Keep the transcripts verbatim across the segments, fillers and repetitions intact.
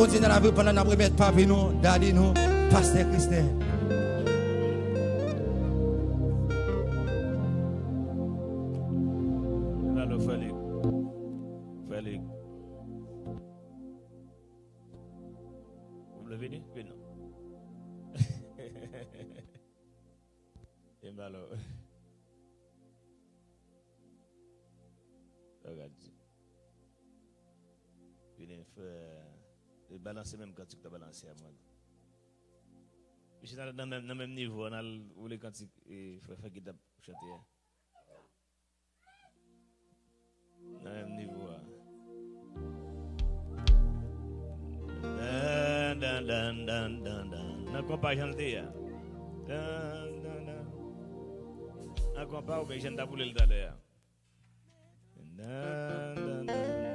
Bondye nan lavi w pandan n ap remèt papi nou, dadi nou, pastè Kristen. Alo, frè Lig. Frè Lig. Ou vle vini? Vini non. E m alo. Sa w ka di? Vini, frè. E balanse menm kantik w ta balanse a, mwen. Misye nan, nan menm, nan menm nivo a, n al woule kantik, e, frè Francky t ap chante a. Nan menm nivo a. Dan, dan, dan, dan, dan, dan. Nan konpa jan l te ye a. Dan, dan, dan. Nan konpa oubyen jan n t ap woule l talè a. Dan, dan, dan, dan, dan, dan.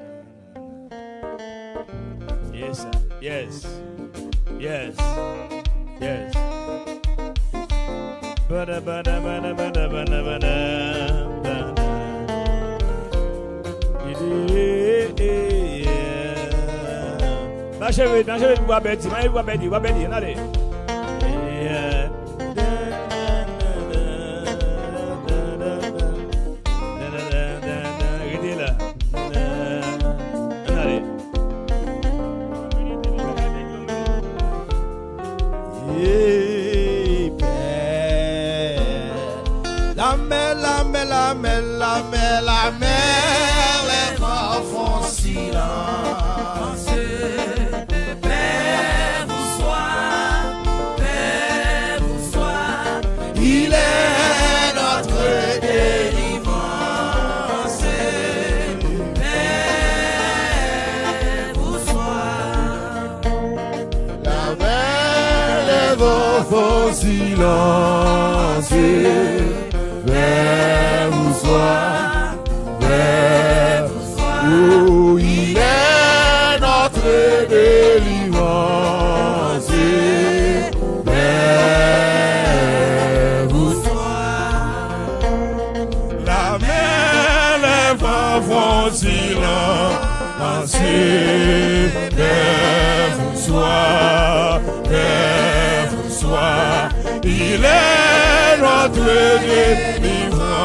Yes, sir. Yes. Yes. Yes. Bada, bada, bada, bada, bada, bada, bada. Mache vit, mache vit pou w ap pèdi, mache vit pou w ap pèdi, w ap pèdi, ann ale. Yeah. Rete la. Ann ale. Hey, pè. Lamè, lamè, lamè, lamè, lamè, lè van fon silans. Pè, bonswa, pè, bonswa. Il est notre délivrance. Pè, bonswa. Lamè, lè van fon silans. Pè, bonswa, pè, oh, il est notre délivrance. Pè, bonswa. Lamè, lè van fon silans. Pè, bonswa, pè, bonswa. Il est notre délivrance.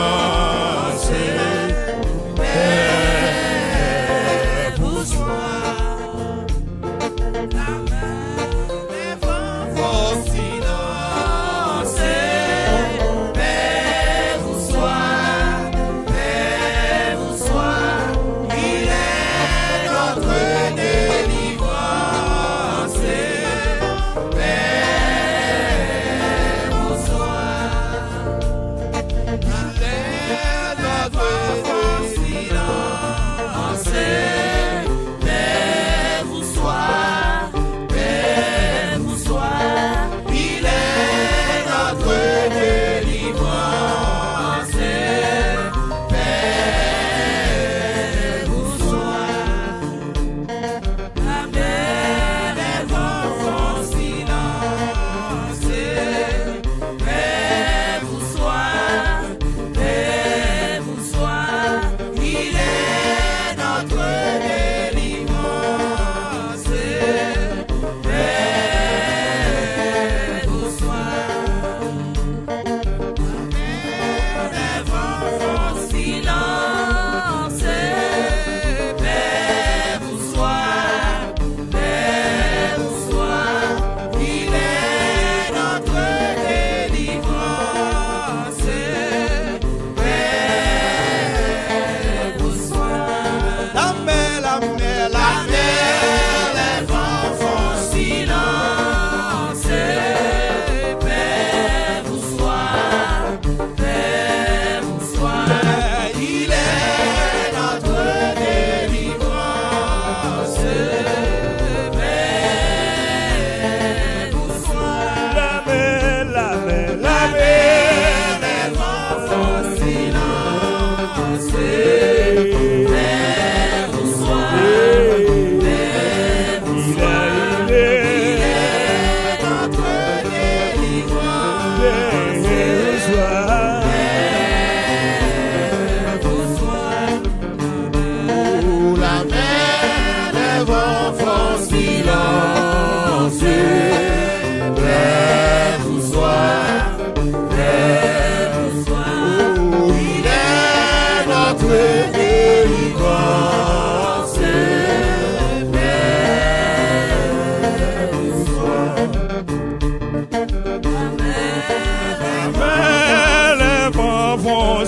Pè, bonswa. Lamè, lè van fon silans. Pè, bonswa. Pè, bonswa. Il est notre délivrance. Pè, bonswa. Il est notre délivrance. Pè, bonswa.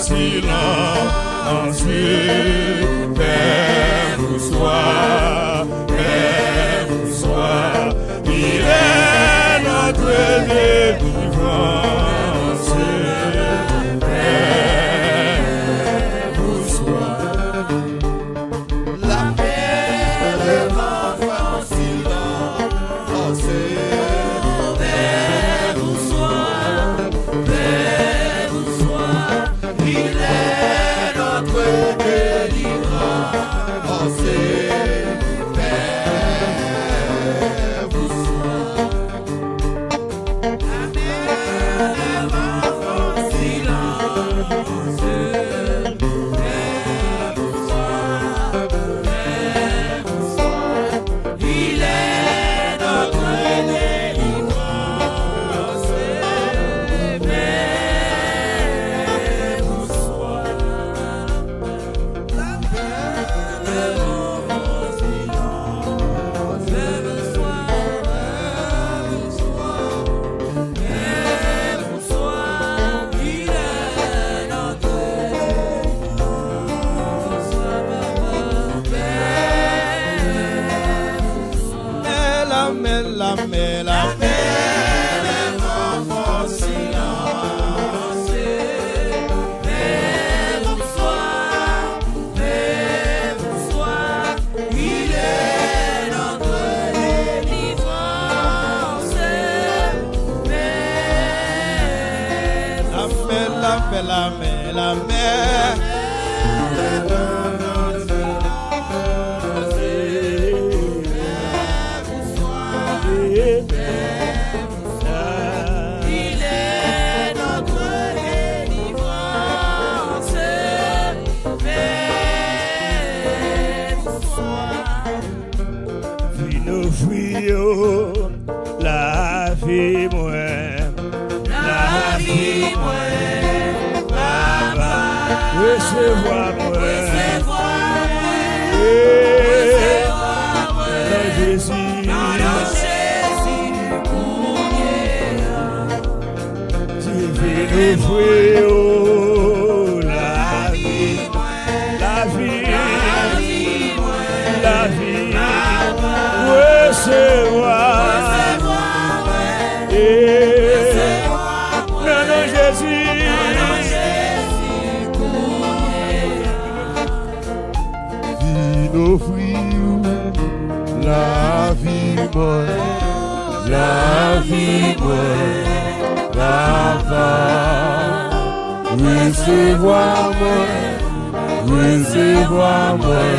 Silence, Père, bonsoir, Père, bonsoir. Il est notre délivrance, Père, bonsoir. La paix devant silence. Père, bonsoir, Père, bonsoir. Il est notre délivrance, Père, bonsoir. La paix devant silence, Père, bonsoir, Père, bonsoir. Il est notre délivrance, Père, bonsoir. La paix devant silence, Père, bonsoir, Père, bonsoir. Père, bonsoir. Il est notre délivrance, Père, bonsoir. Mè la, mè la, mè la. Lamè, lamè, lamè, lamè. Il est notre délivrance, Père, bonsoir. Vin ofri yo lavi mwen. Lavi mwen, Papa. Resevwa mwen. Resevwa mwen. Resevwa mwen. Nan Jezi. Nan Jezi, kounye a. Vin ofri yo lavi, lavi, lavi. Resevwa. Eh, nan non Jezi. Vin ofri ou lavi mwen, lavi mwen, Papa. Resevwa mwen, resevwa mwen,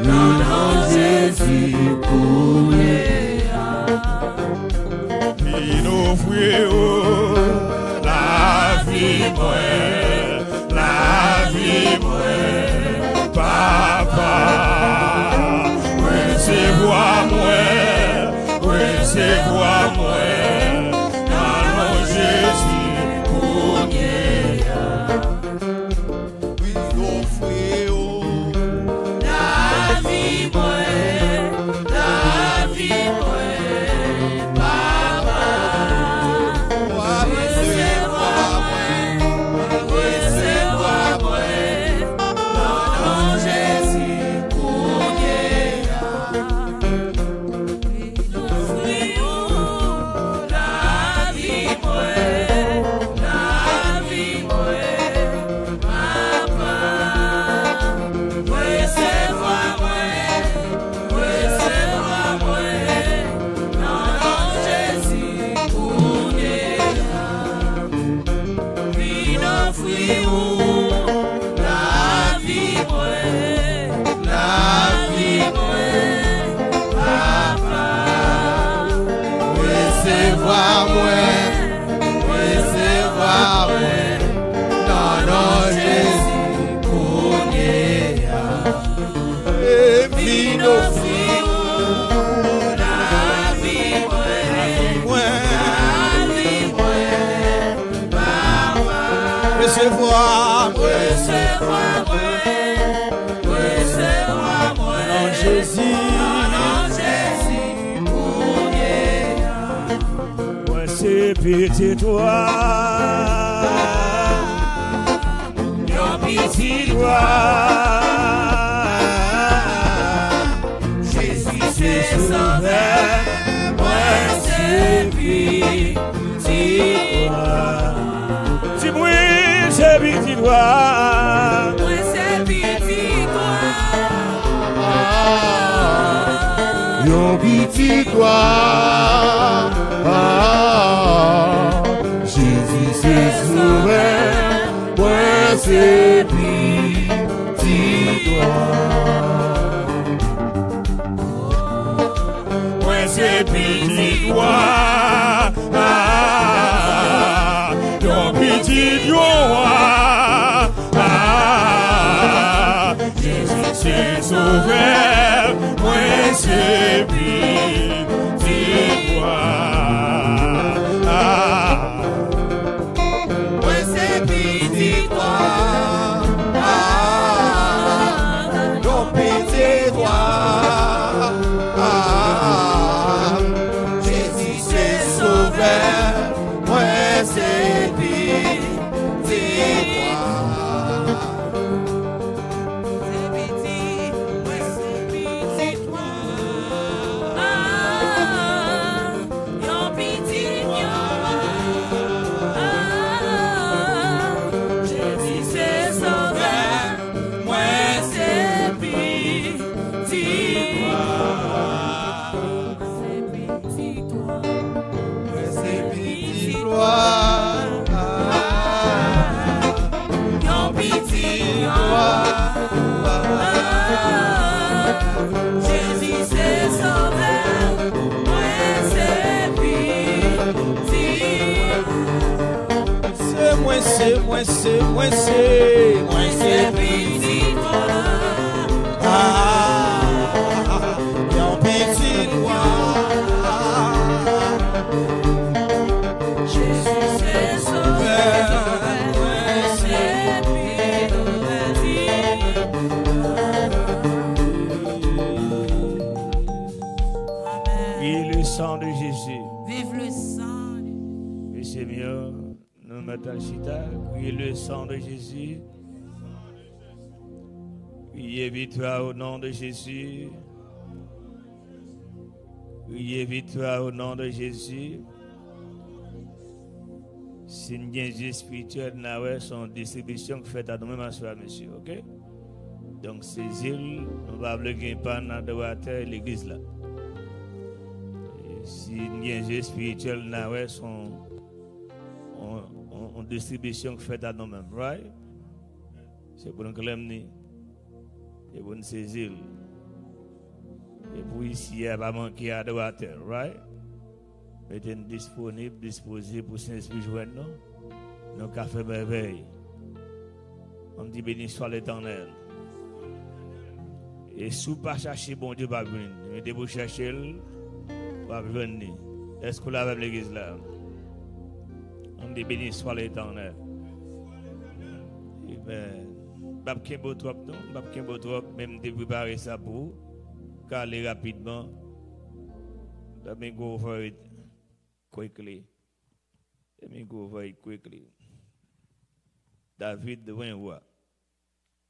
nan non Jezi kounye a. Vin ofri ou lavi mwen, lavi mwen, Papa. Resevwa mwen, resevwa mwen, nan non Jezi kounye a. Wi, ofri ou lavi mwen, lavi mwen, Papa. Resevwa mwen, resevwa mwen, nan non Jezi kounye a. Ofri ou lavi mwen, lavi mwen, Papa. Resevwa mwen, resevwa mwen, nan non Jezi kounye a. Vin ofri ou lavi mwen, lavi mwen, Papa. Resevwa mwen, resevwa mwen, nan non Jezi kounye a. E vin ofri ou lavi mwen, lavi mwen, Papa. Resevwa mwen, resevwa mwen, resevwa mwen, nan Jezi, nan Jezi, kounye a. Mwen se pitit ou a. Pitit wa, Jezi se Sovè, mwen se pitit wa. Di mwen se pitit wa. Mwen se pitit wa. Yon pitit wa. Jezi se Sovè, mwen se pitit wa. Mwen se pitit wa. Ah, yon pitit yon wa. Ah, Jezi se Sovè, mwen se pitit wa. Ah, mwen se pitit wa. Ah, yon pitit wa. Ah, Jezi se Sovè, mwen se pitit wa. Se pitit, mwen se pitit wa. Ah, yon pitit, yon wa. Ah, Jezi se Sovè, mwen se pitit wa. Se pitit wa. Mwen se pitit wa. Yon pitit wa. Jezi se Sovè, mwen se pitit wa. Se mwen, se mwen, se mwen, se mwen, se pitit wa. Ah, yon pitit wa. Jezi se Sovè, mwen se pitit wa. Amen. Vive le sang de Jésus. Vive le sang. Oui, Seigneur, nous mettons chita. Criez le sang de Jésus. Criez victoire au nom de Jésus. Criez victoire au nom de Jésus. Si n gen je espirityèl, n a wè se yon distribisyon k fèt a nou menm aswè a, mesye, oke? Donk, sezi l, nou pa vle gen pàn adoratè legliz la. E si n gen je espirityèl, n a wè se yon, yon, yon, yon distribisyon k fèt a nou menm, right? Se pou n klenm ni. Se pou n sezi l. E pou isi a pa manke adoratè, right? Mete n disponib, dispoze pou Sentespri jwenn nou. Nou ka fè mèvèy. Ann di, béni soit l'Éternel. E si w pa chache Bondye, w p ap jwenn li. Men depi w chèche l, w ap jwenn li. Èske w la avè m, legliz la? Ann di, béni soit l'Éternel. Amen. M p ap kenbe w twòp, non. M p ap kenbe w twòp, men m te prepare sa pou ou. K ale rapidman. Let me go over it quickly. Let me go over it quickly. David devint roi.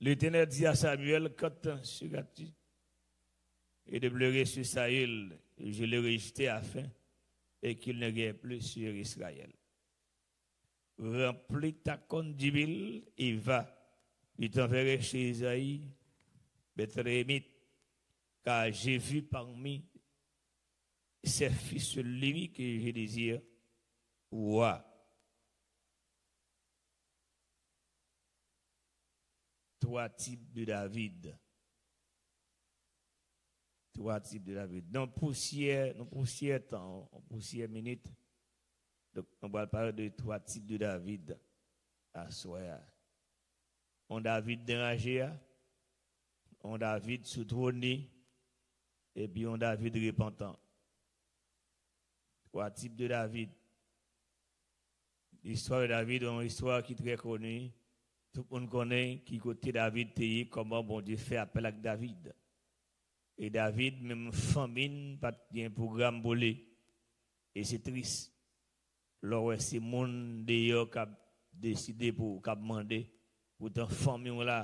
L'Éternel dit à Samuel: Quand seras-tu et de pleurer sur Saül, je l'ai rejeté afin et qu'il ne guère plus sur Israël. Remplis ta corne d'huile et va, je t'enverrai chez Isaï, Bethléemite, car j'ai vu parmi ses fils celui que je désire roi. Twa tip de David. Twa tip de David. Nan pousyè, nan pousyè tan, nan pousyè minit. Donk, nou pral pale de twa tip de David aswè a. Yon David anraje a, yon David sou twòn li, epi yon David repantan. Twa tip de David. Listwa de David, yon istwa ki trè koni. Tout moun konnen ki kote David te ye, kòman Bondye fè apèl ak David. E David, menm fanmi n pa t gen pwogram pou li. E se tris. Lè w wè se moun deyò k ap deside pou ou, k ap mande, Poutan fanmi w la,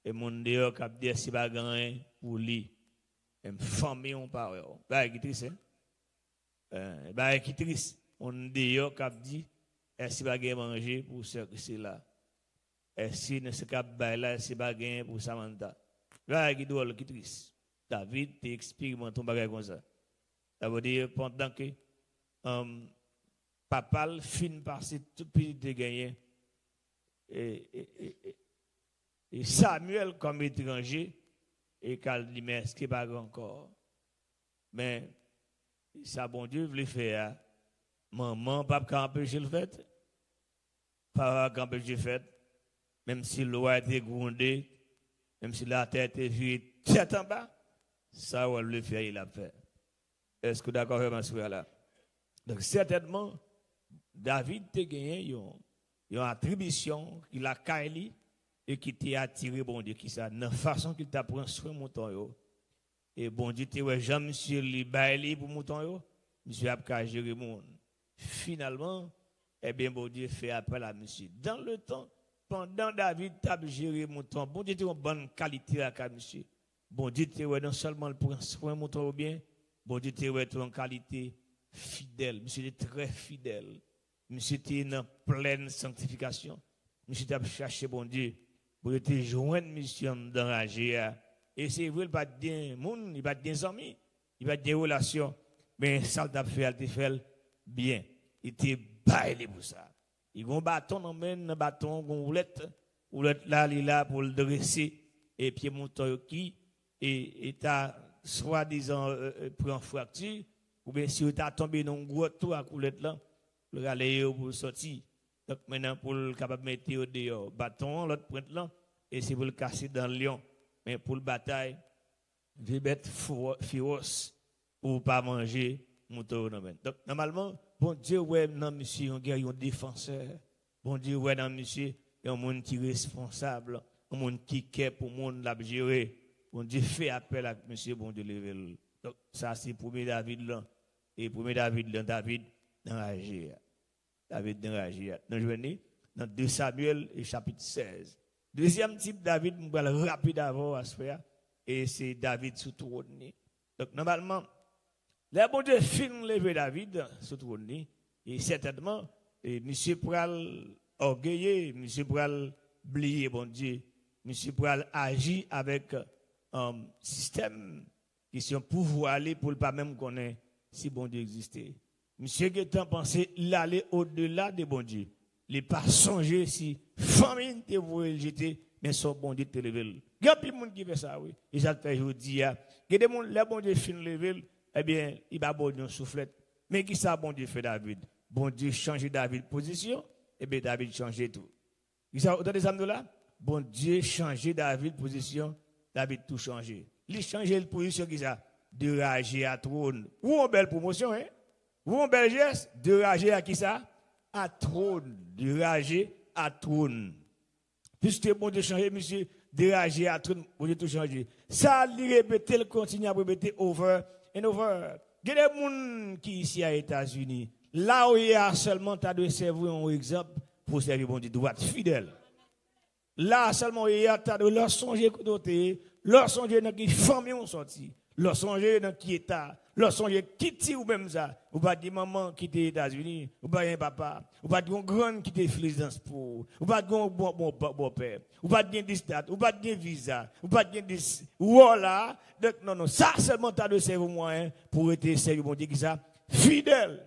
e moun deyò k ap di èske pa gen anyen pou li. Menm fanmi w pa wè w. Bagay ki tris, en? Eh, bagay ki tris. Moun deyò k ap di èske pa gen manje pou sè Krisela. Èske nan sa k ap bay la, èske pa gen pou Samantha. Bagay ki dwòl, ki tris. David te eksperimante yon bagay konsa. Sa vle di, pandan ke um, papa l fin pase tout pitit li te genyen, e, e, e, e, e Samuel kòm etranje, e k al di men èske pa gen ankò. Men, sa Bondye vle fè a, manman p ap ka anpeche l fèt. Papa pa kanpe je fèt, menm si lwa te gwonde, menm si latè te vire tèt anba, sa w wè l vle fè a, l ap fè. Èske w dakò avè m aswè a la? Donk, sètènman, David te genyen yon, yon atribisyon ki lakay li e ki te atire Bondye. Kisa? Nan fason ke l t ap pran swen mouton yo, e Bondye te wè jan misye li bay li pou mouton yo, misye ap ka jere moun. Finalman, ebyen, Bondye fè apèl a misye. Dan le tan, pandan David t ap jere mouton, Bondye te yon bann kalite lakay misye. Bondye te wè non sèlman l pran swen mouton yo byen, Bondye te wè tou yon kalite fidèl. Misye te trè fidèl. Misye te nan plèn sanktifikasyon. Misye t ap chache Bondye. Bondye te jwenn misye anndan raje a. E se vre, li pa t gen moun, li pa t gen zanmi, li pa t gen relasyon. Men sa l t ap fè a, l te fè l byen. Li te bay li pou sa. Li gen yon baton nan men l, nan baton an, gen yon woulèt. Woulèt la, li la pou l drese e pye mouton yo ki e, e ta swadizan e, e, pran frakti, oubyen si yo ta tonbe nan yon gwòt tou ak woulèt lan, pou l rale yo pou l sòti. Donk, mennan pou l kapab mete yo deyò. Baton an, lòt pwent lan, e se pou l kase dan lyon. Men pou l batay, vye bèt fewò-, fewòs pou pa manje mouton yo nan men l. Donk, nòmalman, Bondye wè nan misye yon gè, yon defansè. Bondye wè nan misye yon moun ki responsab, yon moun ki kè pou moun l ap jere. Bondye fè apèl ak misye, Bondye leve l. Donk, sa se premye David lan. E premye David lan, David anraje a. David anraje a. Nou jwenn li nan de Samyèl e chapit sèz. Dezyèm tip David, m pral rapid avè w aswè a, e se David sou twòn li. Donk, nòmalman, lè Bondye fin leve David sou twòn li, e sètènman, e misye pral ògeye, misye pral bliye Bondye, misye pral aji avèk, um, sistèm ki se yon pouvwa li pou l pa menm konnen si Bondye egziste. Misye gentan panse l ale odela de Bondye. Li pa sonje si fanmi l te voye l jete, men se yon Bondye ki te leve l. Gen anpil moun ki fè sa, wi. E sa k fè jodi a, gen de moun, lè Bondye fin leve l, ebyen, li ba Bondye yon souflèt. Men ki sa Bondye fè David? Bondye chanje David pozisyon, ebyen, David chanje tou. Kisa, ou tande sa m di w la? Bondye chanje David pozisyon, David tou chanje. Li chanje l pozisyon kisa? De raje a twòn. Ou yon bèl pwomosyon, en? Ou yon bèl jès? De raje a kisa? A twòn. De raje a twòn. Piske Bondye chanje misye, de raje a twòn, Bondye tou chanje. Sa li repete, l kontinye ap repete over and over. Gen de moun ki isi a Etazini, la w ye a sèlman ta dwe sèvi w yon egzanp pou w sèvi Bondye dwat, fidèl. La sèlman w ye a, ta dwe, lè w sonje kote w te ye, lè w sonje nan ki fanmi w sòti, lè w sonje nan ki eta, lè w sonje ki ti ou menm sa, ou pa t gen manman ki te Etazini, ou pa t gen papa, ou pa t gen yon grann ki te Filizans pou ou, ou pa t gen yon bon, bon, bon, bòpè, ou pa t gen dis dat, ou pa t gen viza, ou pa t gen dis wò la. Donk, non, non, sa sèlman ta dwe sèvi w mwayen pou w rete sèvi Bondye, kisa? Fidèl.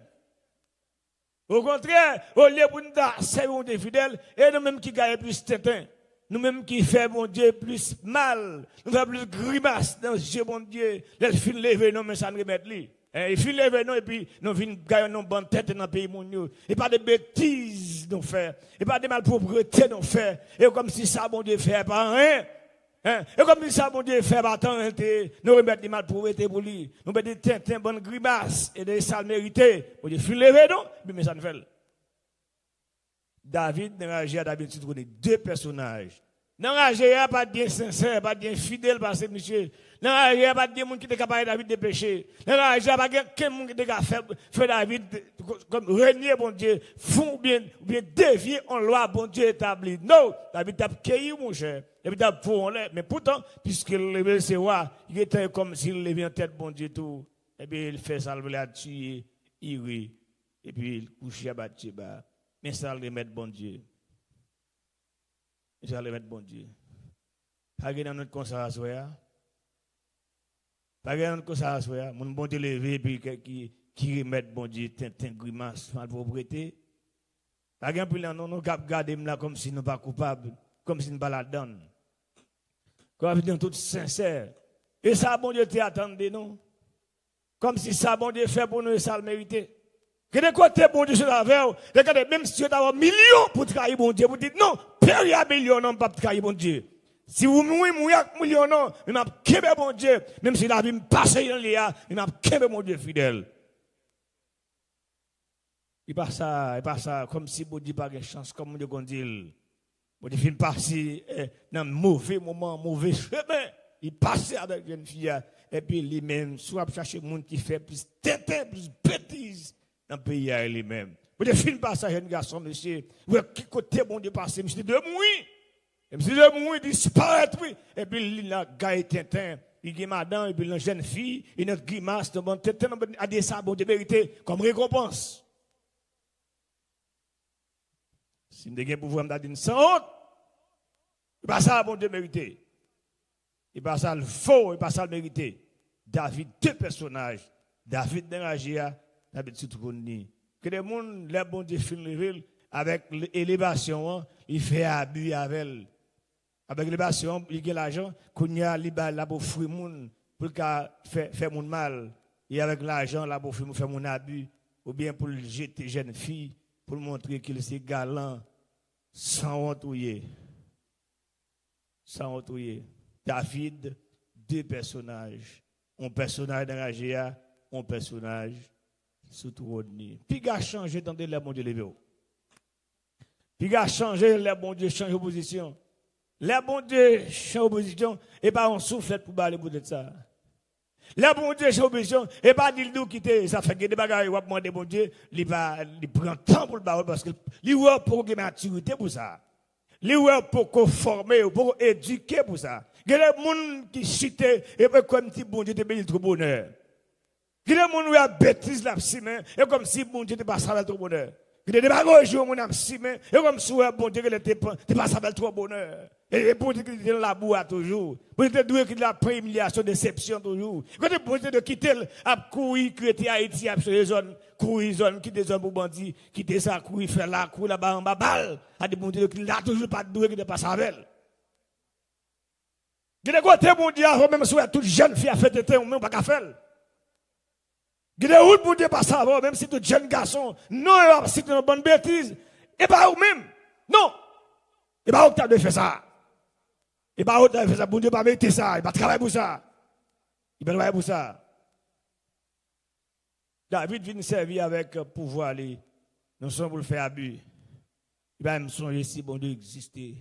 Okontrè, olye pou n ta sèvi Bondye fidèl, e nou menm ki gaye plis tenten, nou menm ki fè Bondye plis mal, nou fè plis grimas nan zye Bondye, lè l fin leve nou, men sa n remèt li. En, li fin leve nou, epi nou vin gaye yon bann tenten nan peyi moun yo. E pa de betiz nou fè, e pa de malpwoprete nou fè, e kòmsi sa Bondye fè pa anyen. En, e kòm sa Bondye fè pa tan l te, nou remèt li malpwopte pou li. Nou mete tenten, bann grimas, e de sa l merite. Bondye fin leve nou, epi men sa n fè l. David, nan raje a, David sitwone de pèsonaj Nan raje a, pa t gen sensè, pa t gen fidèl pase misye. Nan raje a, pa t gen moun ki te ka pale David de peche. Nan raje a, pa t gen kenn moun ki te ka fè, fè David kòm renye Bondye, fou oubyen, oubyen devye yon lwa Bondye etabli. Non, David t ap keyi, monchè, epi t ap voye anlè. Men poutan, piske l leve se wa, li gentan kòmsi l leve an tèt Bondye tou. Epi l fè sa l vle a, tiye Iri. Epi l kouche a Batcheba. Men sa l remèt Bondye. Men sa l remèt Bondye. Pa gen nan nou konsa aswè a. Pa gen nan nou konsa aswè a. Moun Bondye leve epi ki, ki, ki remèt Bondye tenten, grimas, malpwoprete. Pa gen anpil nan nou, nou k ap gade m la kòmsi nou pa koupab, kòmsi nou pa ladann. Kòmsi nou tout sensè. E sa Bondye te atann de nou. Kòmsi sa Bondye fè pou nou e sa l merite. Gen de kote Bondye sot avè w, te gade, menm si yo ta ba w milyon pou trayi Bondye, pou di, "Non, peri a milyon, non, m p ap trayi Bondye. Si w mouri, mouri ak milyon, non, men m ap kenbe Bondye, menm si lavi m pase jan l ye a, men m ap kenbe Bondye fidèl." E pa sa, e pa sa, kòmsi Bondye pa gen chans, kòm Bondye konn di l. Bondye fin pase, eh, nan move moman, move chemen. Li pase avèk jèn fi a, epi li menm, si w ap chache moun ki fè plis tenten, plis betiz nan peyi a, e li menm. Bondye fin pase a jèn gason, mesye, ou wè ki kote Bondye pase, misye te dwe mouri. E misye te dwe mouri, disparèt, wi. Epi li la gaye tenten, li gen madanm, epi li nan jèn fi, li nan grimas, nan bann tenten, nan bann, a de sa Bondye merite kòm rekonpans. Si m te gen pouvwa, m ta di n sanwont. E pa sa Bondye merite. E pa sa l vo, e pa sa l merite. David, de pèsonaj. David nan raje a, David sou twòn li. Gen de moun, lè Bondye fin leve l, avèk l-, elevasyon an, li fè abi avè l. Avèk elevasyon, li gen lajan, kounye a, li ba, l ap ofri moun pou l ka fè, fè moun mal. E avèk lajan, l ap ofri moun, fè moun abi, oubyen pou l jete jèn fi, pou l montre ke l se galan. Sanwont ou ye. Sanwont ou ye. David, de pèsonaj. Yon pèsonaj nan raje a, yon pèsonaj sou twòn li. Piga chanje, tande, lè Bondye leve w. Piga chanje lè Bondye chanje pozisyon. Lè Bondye chanje pozisyon, e pa yon souflèt pou bale poutèt sa. Lè Bondye chanje pozisyon, e pa di l di w kite, sa fè gen de bagay w ap mande Bondye, li pa, li pran tan pou l ba w l, paske li wè w poko gen matirite pou sa. Li wè w poko fòme, w poko edike pou sa. Gen de moun ki chite, e kwè m di Bondye te beni l twò bonè. Gen de moun w ap betiz l ap simen, e kòmsi Bondye te pase avè l twò bonè. Gen de demagoji yon moun ap simen, e kòmsi w wè Bondye genlè te pa, te pase avè l twò bonè. E, e Bondye ki te nan labou a toujou. Bondye te dwe kite l ap pran imilyasyon, desepsyon toujou. Kote Bondye te dwe kite l ap kouri, kite Ayiti, ap chanje zòn, kouri zòn, kite zòn pou bandi, kite sa, kouri fè la, kouri laba anba bal. A di Bondye te dwe kite l la toujou, pa t dwe kite l pase avè l. Gen de kote Bondye avè w, menm si w wè tout jèn fi ap fè tenten, ou menm ou pa ka fè l. Gen de wout Bondye pase avè w, menm si tout jèn gason, non, yo ap site nan bann betiz, e pa ou menm. Non. E pa ou ki ta dwe fè sa. E pa ou ki ta dwe fè sa. Bondye pa merite sa. Li pa travay pou sa. Li pa travay pou sa. David vin sèvi avèk pouvwa li, nan son pou l fè abi. Li pa menm sonje si Bondye egziste.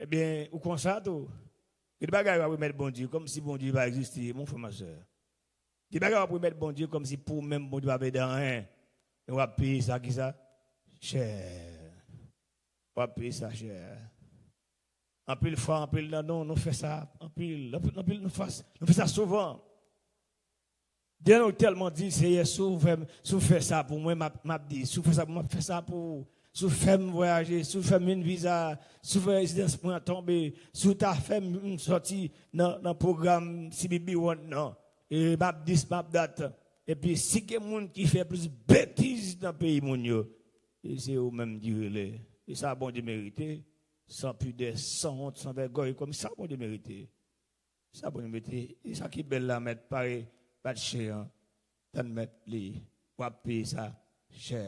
Ebyen, ou konsa tou. Gen de bagay w ap remèt Bondye, kòmsi Bondye pa egziste, mon frè, ma sè. Gen de bagay w ap remèt Bondye, kòmsi pou ou menm, Bondye pa vle di anyen. Men w ap peye sa, kisa? Chè. W ap peye sa chè. Anpil fwa, anpil nan nou, nou fè sa, anpil, anpil, anpil, nou fè, nou fè sa souvan. Gen nou tèlman di, Seyè, si w fè, si w fè sa pou mwen, m ap, m ap di, si w fè sa pou mwen, m ap fè sa pou ou. Si w fè m vwayaje, si w fè m vin viza, si w fè rezidans mwen an tonbe, si w ta fè m, m sòti nan, nan pwogram C B B One nan, e m ap dis, m ap dat. Epi si gen moun ki fè plis betiz nan peyi moun yo, e se ou menm ki rele. E sa Bondye merite, san pidè, san wont, san vègòy, kòm sa Bondye merite. Sa Bondye mete, e sa ki bèl la, mèt pare bat chen an, tann mèt li, w ap peye sa chè.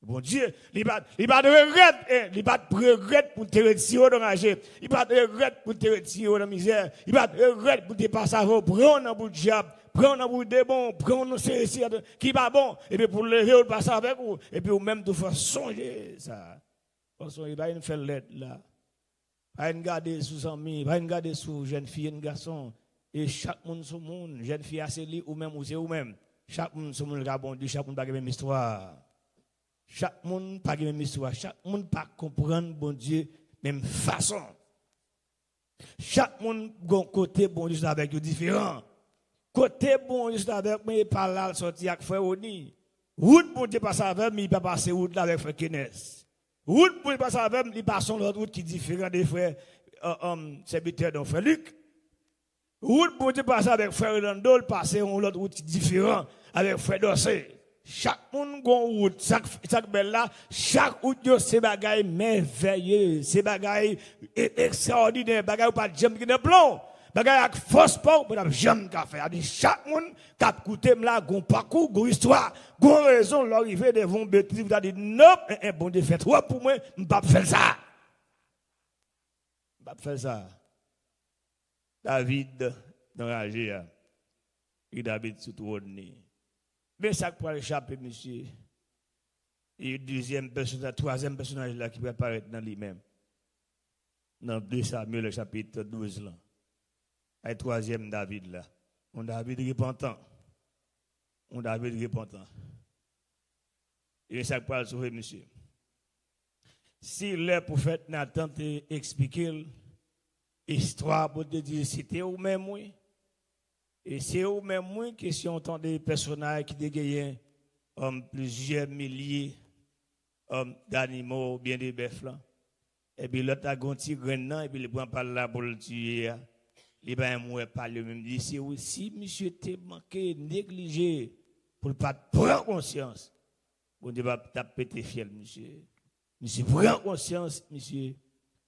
Bondye, li pa, li pa t regrèt, eh, li pa t regrèt pou l te retire w nan raje, li pa t regrèt pou l te retire w nan mizè, li pa t regrèt pou l te pase avè w, pran w nan bout dyab, pran w nan bout demon, pran w nan seri, seri ki pa bon, epi pou l leve w, l pase avèk ou, epi ou menm tou fò sonje sa. Fò sonje, pa vin fè lèd la. Pa vin gade sou zanmi, pa vin gade sou jèn fi, jèn gason. E chak moun se yon moun, jèn fi a se li, ou menm, ou se ou menm. Chak moun se yon moun ka Bondye, chak moun pa gen menm istwa. Chak moun pa gen menm istwa, chak moun pa konprann Bondye menm fason. Chak moun gon kote Bondye sot avèk yo diferan. Kote Bondye sot avèk mwen, e pa la l sòti ak frè Rony. Wout Bondye pase avè m, li pa pase wout la avèk frè Kenès. Wout Bondye pase avè m, li pase yon lòt wout ki diferan de frè, euh, euh, sèvitè, donk frè Lik. Wout Bondye pase avèk frè Rolando, l pase yon lòt wout ki diferan avèk frè Dòse. Chak moun gon wout. Sa k, sa k bèl la, chak wout yo se bagay mèvèye, se bagay e-, ekstraòdinè, bagay ou pa t janm gen nan plan w. Bagay ak fòs pa w, ou pa t ap janm ka fè. Sa di chak moun k ap koute m la, gon pakou, gon istwa, gon rezon, lè w rive devan yon betiz, ou ta di, "Nonp, en, en, Bondye fè twòp pou mwen, m p ap fè l sa." M p ap fè l sa. David nan raje a. E David sou twòn li. Men sa k pral chape misye. E dezyèm pèsonaj, twazyèm pèsonaj la ki pral parèt nan li menm. Nan de Samyèl chapit douz lan. Ay twazyèm David la. Yon David repantan. Yon David repantan. E sa k pral sove misye. Si lè pwofèt Natan te eksplike l istwa pou te di, "Se te ou menm, wi. E se ou menm, wi, kesyon w tande pèsonaj ki te genyen, um, plizyè milye, um, danimo oubyen de bèf lan." Epi lòt la gon ti grenn nan, epi li pran pa l la pou l tiye a. Li pa menm wè pa l yo menm. Li di, "Se ou, si misye te manke neglije pou l pa t pran konsyans, Bondye pa t ap pete fyèl misye." Misye pran konsyans, misye,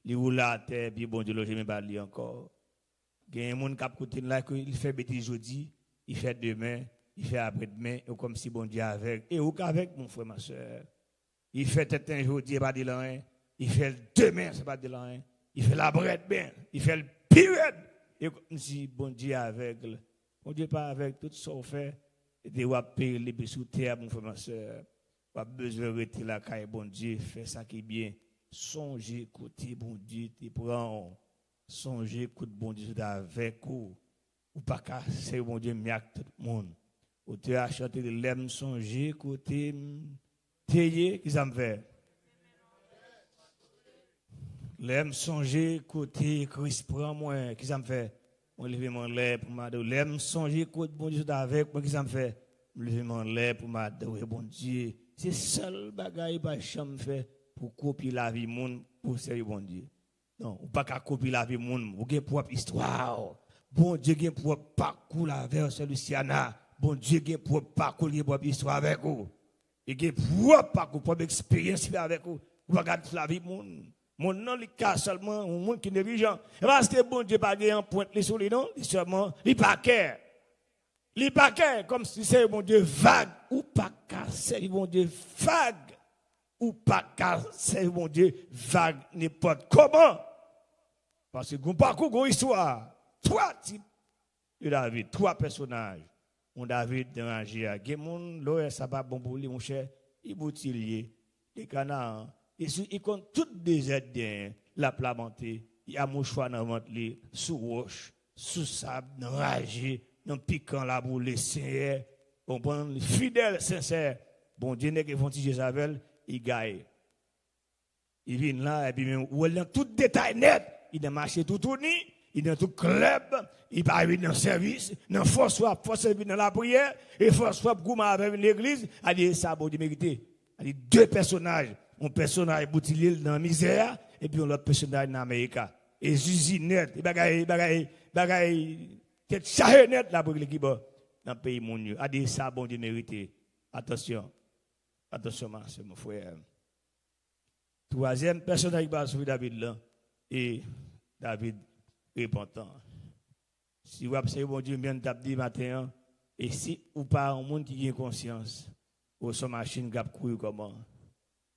li woule atè, epi Bondye lonje men ba li ankò. Gen moun k ap koute n la, ke li fè betiz jodi, li fè demen, li fè aprèdemen, e kòmsi Bondye avèg. E ou k avèg, mon frè, ma sè. Li fè tenten jodi, e pa di l anyen. Li fè l demen, sa pa di l anyen. Li fè l aprèdemen, li fè l pi rèd. E kòmsi Bondye avèg. Bondye pa avèg, tout sa w fè, e te w ap peye l depi sou tè a, mon frè, ma sè. W ap bezwen rete lakay Bondye, fè sa ki byen. Sonje kote Bondye te pran w. Sonje kote Bondye sot avèk ou. Ou pa ka sèvi Bondye menm jan ak tout moun. Otè a chante, "Lè m sonje kote m te ye, ki sa m fè? Lè m sonje kote Kris pran mwen, ki sa m fè? Mwen leve m anlè pou m adore. Lè m sonje kote Bondye sot avèk mwen, ki sa m fè? M leve m anlè pou m adore Bondye." Se sèl bagay pa janm fè pou kopye lavi moun pou sèvi Bondye. Non, ou pa ka kopye lavi moun. Ou gen pwòp istwa w. Bondye gen pwòp pakou l avè w, sè Luciana. Bondye gen pwòp pakou l, gen pwòp istwa avèk ou. Li gen pwòp pakou, pwòp eksperyans li fè avèk ou. Ou pa ka di lavi moun. Moun nan, li ka sèlman yon moun ki neglijan. E paske Bondye pa gen anprent li sou li, non. Li sèlman, li pa kè. Li pa kè, kòmsi se Bondye vag. Ou pa ka sèvi Bondye vag. Ou pa ka sèvi Bondye vag nenpòt kòman. Paske gon pakou, gon istwa. Twa tip de David, twa pèsonaj. Yon David nan raje a. Gen moun, lè w wè sa pa bon pou li, monchè, li boutilye, li Kanaan. Li sou, li konn tout dezèd genyen, l ap lamante, li a mouchwa nan vant li, sou wòch, sou sab, nan raje, nan pikan, l ap woule, Senyè, konprann, li fidèl, sensè. Bondye nèk fè yon ti jès avè l, li gaye. Li vin la, epi men ou wè l nan tout detay nèt. Li nan mache toutouni, li nan tout klèb, li pa vin nan sèvis, nan fòs w ap fòs li vin nan lapriyè, e fòs w ap goumen avè l vin legliz, a di e sa Bondye merite. A di de pèsonaj, yon pèsonaj boutilye l nan mizè a, epi yon lòt pèsonaj nan Amerika. E zizi nèt, e bagay, bagay, bagay, tèt chaje nèt l ap regle kibò nan peyi moun yo. A di e sa Bondye merite. Atansyon, atansyon, ma sè, mon frè. Twazyèm pèsonaj ki pral sove David lan, e David repantan. Si w ap sèvi Bondye, menm jan n t ap di maten an, e si ou pa yon moun ki gen konsyans, ou se yon machin k ap kouri kòman?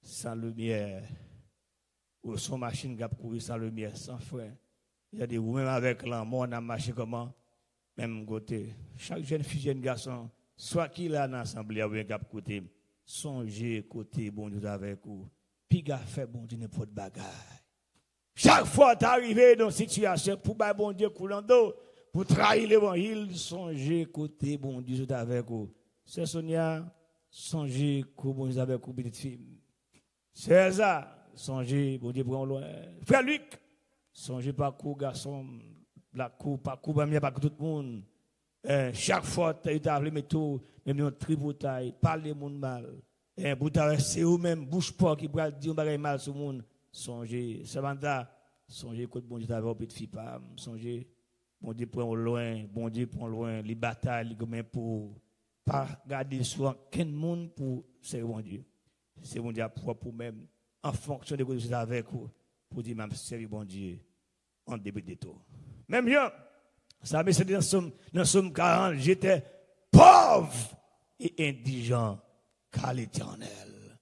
San limyè. Ou se yon machin k ap kouri san limyè, san fren. Tande, ou menm avèk lanmò, n ap mache kòman? Menm kote. Chak jèn fi, jèn gason, swa ki la nan asanble a oubyen k ap koute m, sonje kote Bondye t avèk ou. Piga fè Bondye nenpòt bagay. Chak fwa w ta rive nan sitiyasyon pou bay Bondye kou nan do, pou trayi levanjil, sonje kote Bondye sot avèk ou. Sè Sonya, sonje kou Bondye sot avèk ou, pitit fi m. Sè Elza, sonje Bondye pran w lwen. Frè Lik, sonje pakou gason m, lakou, pakou manmi a, pakou tout moun. Eh, chak fwa yo ta vle mete w menm yon tripotay, pale moun mal. Eh, pou ta wè se ou menm, bouch pa w ki pral di yon bagay mal sou moun. Sonje, Samantha, sonje kot Bondye t avè w, pitit fi pa m. Sonje, Bondye pran w lwen, Bondye pran w lwen, li batay, li goumen pou ou. Pa gade sou ankenn moun pou sèvi Bondye. Se Bondye ap pwòp ou menm, an fonksyon de kote Bondye avèk ou, pou di, "M ap sèvi Bondye an depi de tou." Menm jan, sa mesye nan Sòm, nan Sòm karant, "J'étais pauvre et indigent, car l'Éternel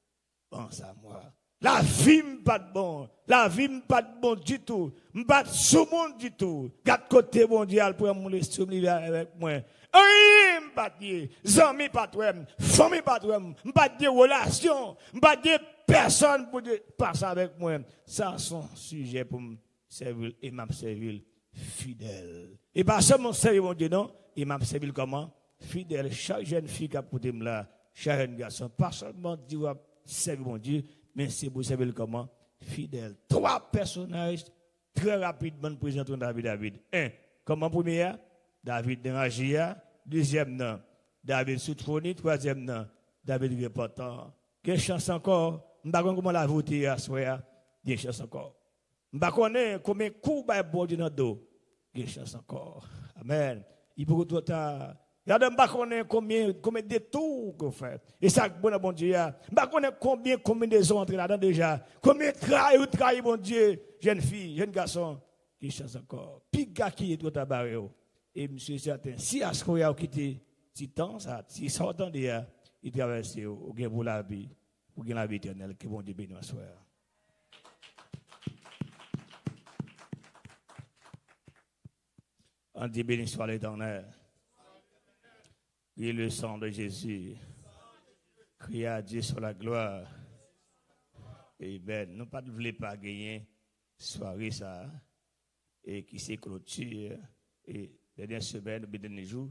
pense à moi." Lavi m pa t bon, lavi m pa t bon ditou, m pa t sou moun ditou. Gad kote Bondye al pran moun, lespri m li avèk mwen. Anyen m pa t ye, zanmi pa t wè m, fanmi pa t wè m, m pa t gen relasyon, m pa t gen pèsòn pou te pase avèk mwen. Sa se yon sijè pou m sèvi l e m ap sèvi l fidèl. E pa sèlman sèvi Bondye non, e m ap sèvi l kòman? Fidèl. Chak jèn fi k ap koute m la, chak jèn gason, pa sèlman di w ap sèvi Bondye, men se pou sèvi l kòman? Fidèl. Twa pèsonaj trè rapidman n prezante w nan lavi David. En, kòman premye a? David nan raje a. Dezyèm nan, David soutfoni. Twazyèm nan, David repantan. Gen chans ankò. M pa konn kòman lavi w te ye aswè a. Gen chans ankò. M pa konnen konbyen kou w bay Bondye nan do. Gen chans ankò. Amèn. Li poko twò ta. Gade, m pa konnen konbyen, konbyen detou ke w fè. E sa k bon nan Bondye a. M pa konnen konbyen konbinezon w antre ladan deja. Konbyen trayi ou trayi Bondye, jèn fi, jèn gason. Gen chans ankò. Piga ki twò ta bare w. E m si sèten, si aswè a w kite ti tan sa, ti sa w tande a, li travèse w, ou gen pou lavi, ou gen lavi etènèl. Ke Bondye beni w aswè a. On dit, béni soit l'Éternel. Crie le sang de Jésus. Crie à Dieu sur la gloire. Amen. Nou pa t vle pa genyen sware sa a, e ki se kloti, e dènye semèn oubyen dènye jou,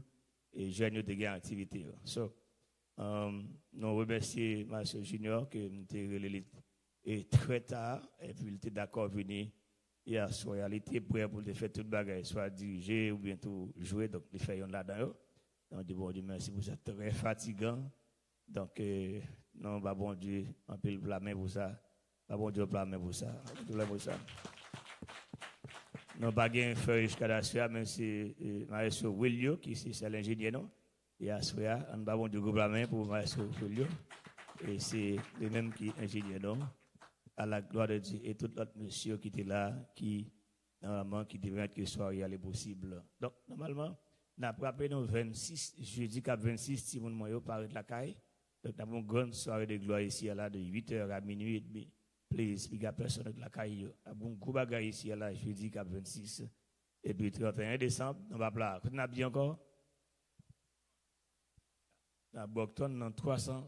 e jèn yo te gen aktivite yo. So, um, nou remèsye Marcel Junior, ke m te rele li e trè ta, epi li te dakò vini yè aswè a. Li te prè pou l te fè tout bagay, swa dirije oubyen tou jwe, donk li fè yonn ladan yo. Nou di Bondye mèsi pou sa, trè fatigan. Donk, eh, nou ba Bondye anpil pla men pou sa. Ba Bondye pla men pou sa. Ba Bondye pla men pou sa. Nou pa gen frè Richard aswè a, men se, eh, Maestro Wilio ki se sèl enjenyè nou. E aswè a, ann ba Bondye gwo pla men pou Maestro Julio. E se li menm ki enjenyè nou. À la gloire de Dieu. E tout lòt mesye ki te la, ki, nòmalman, ki te pèmèt ke sware a ale posib. Donk, nòmalman, n ap raple nou vennsis, jedi k ap vennsis, timoun mwen yo pa ret lakay. Donk, n ap yon grann sware de glwa isi a la, de uit è a minui edmi. Please, piga pèsonn ret lakay yo. N ap yon gwo bagay isi a la, jedi k ap vennsis. Epi trannteyen desanm, nou p ap la. Kote n ap di ankò? Nan Brockton, nan twa san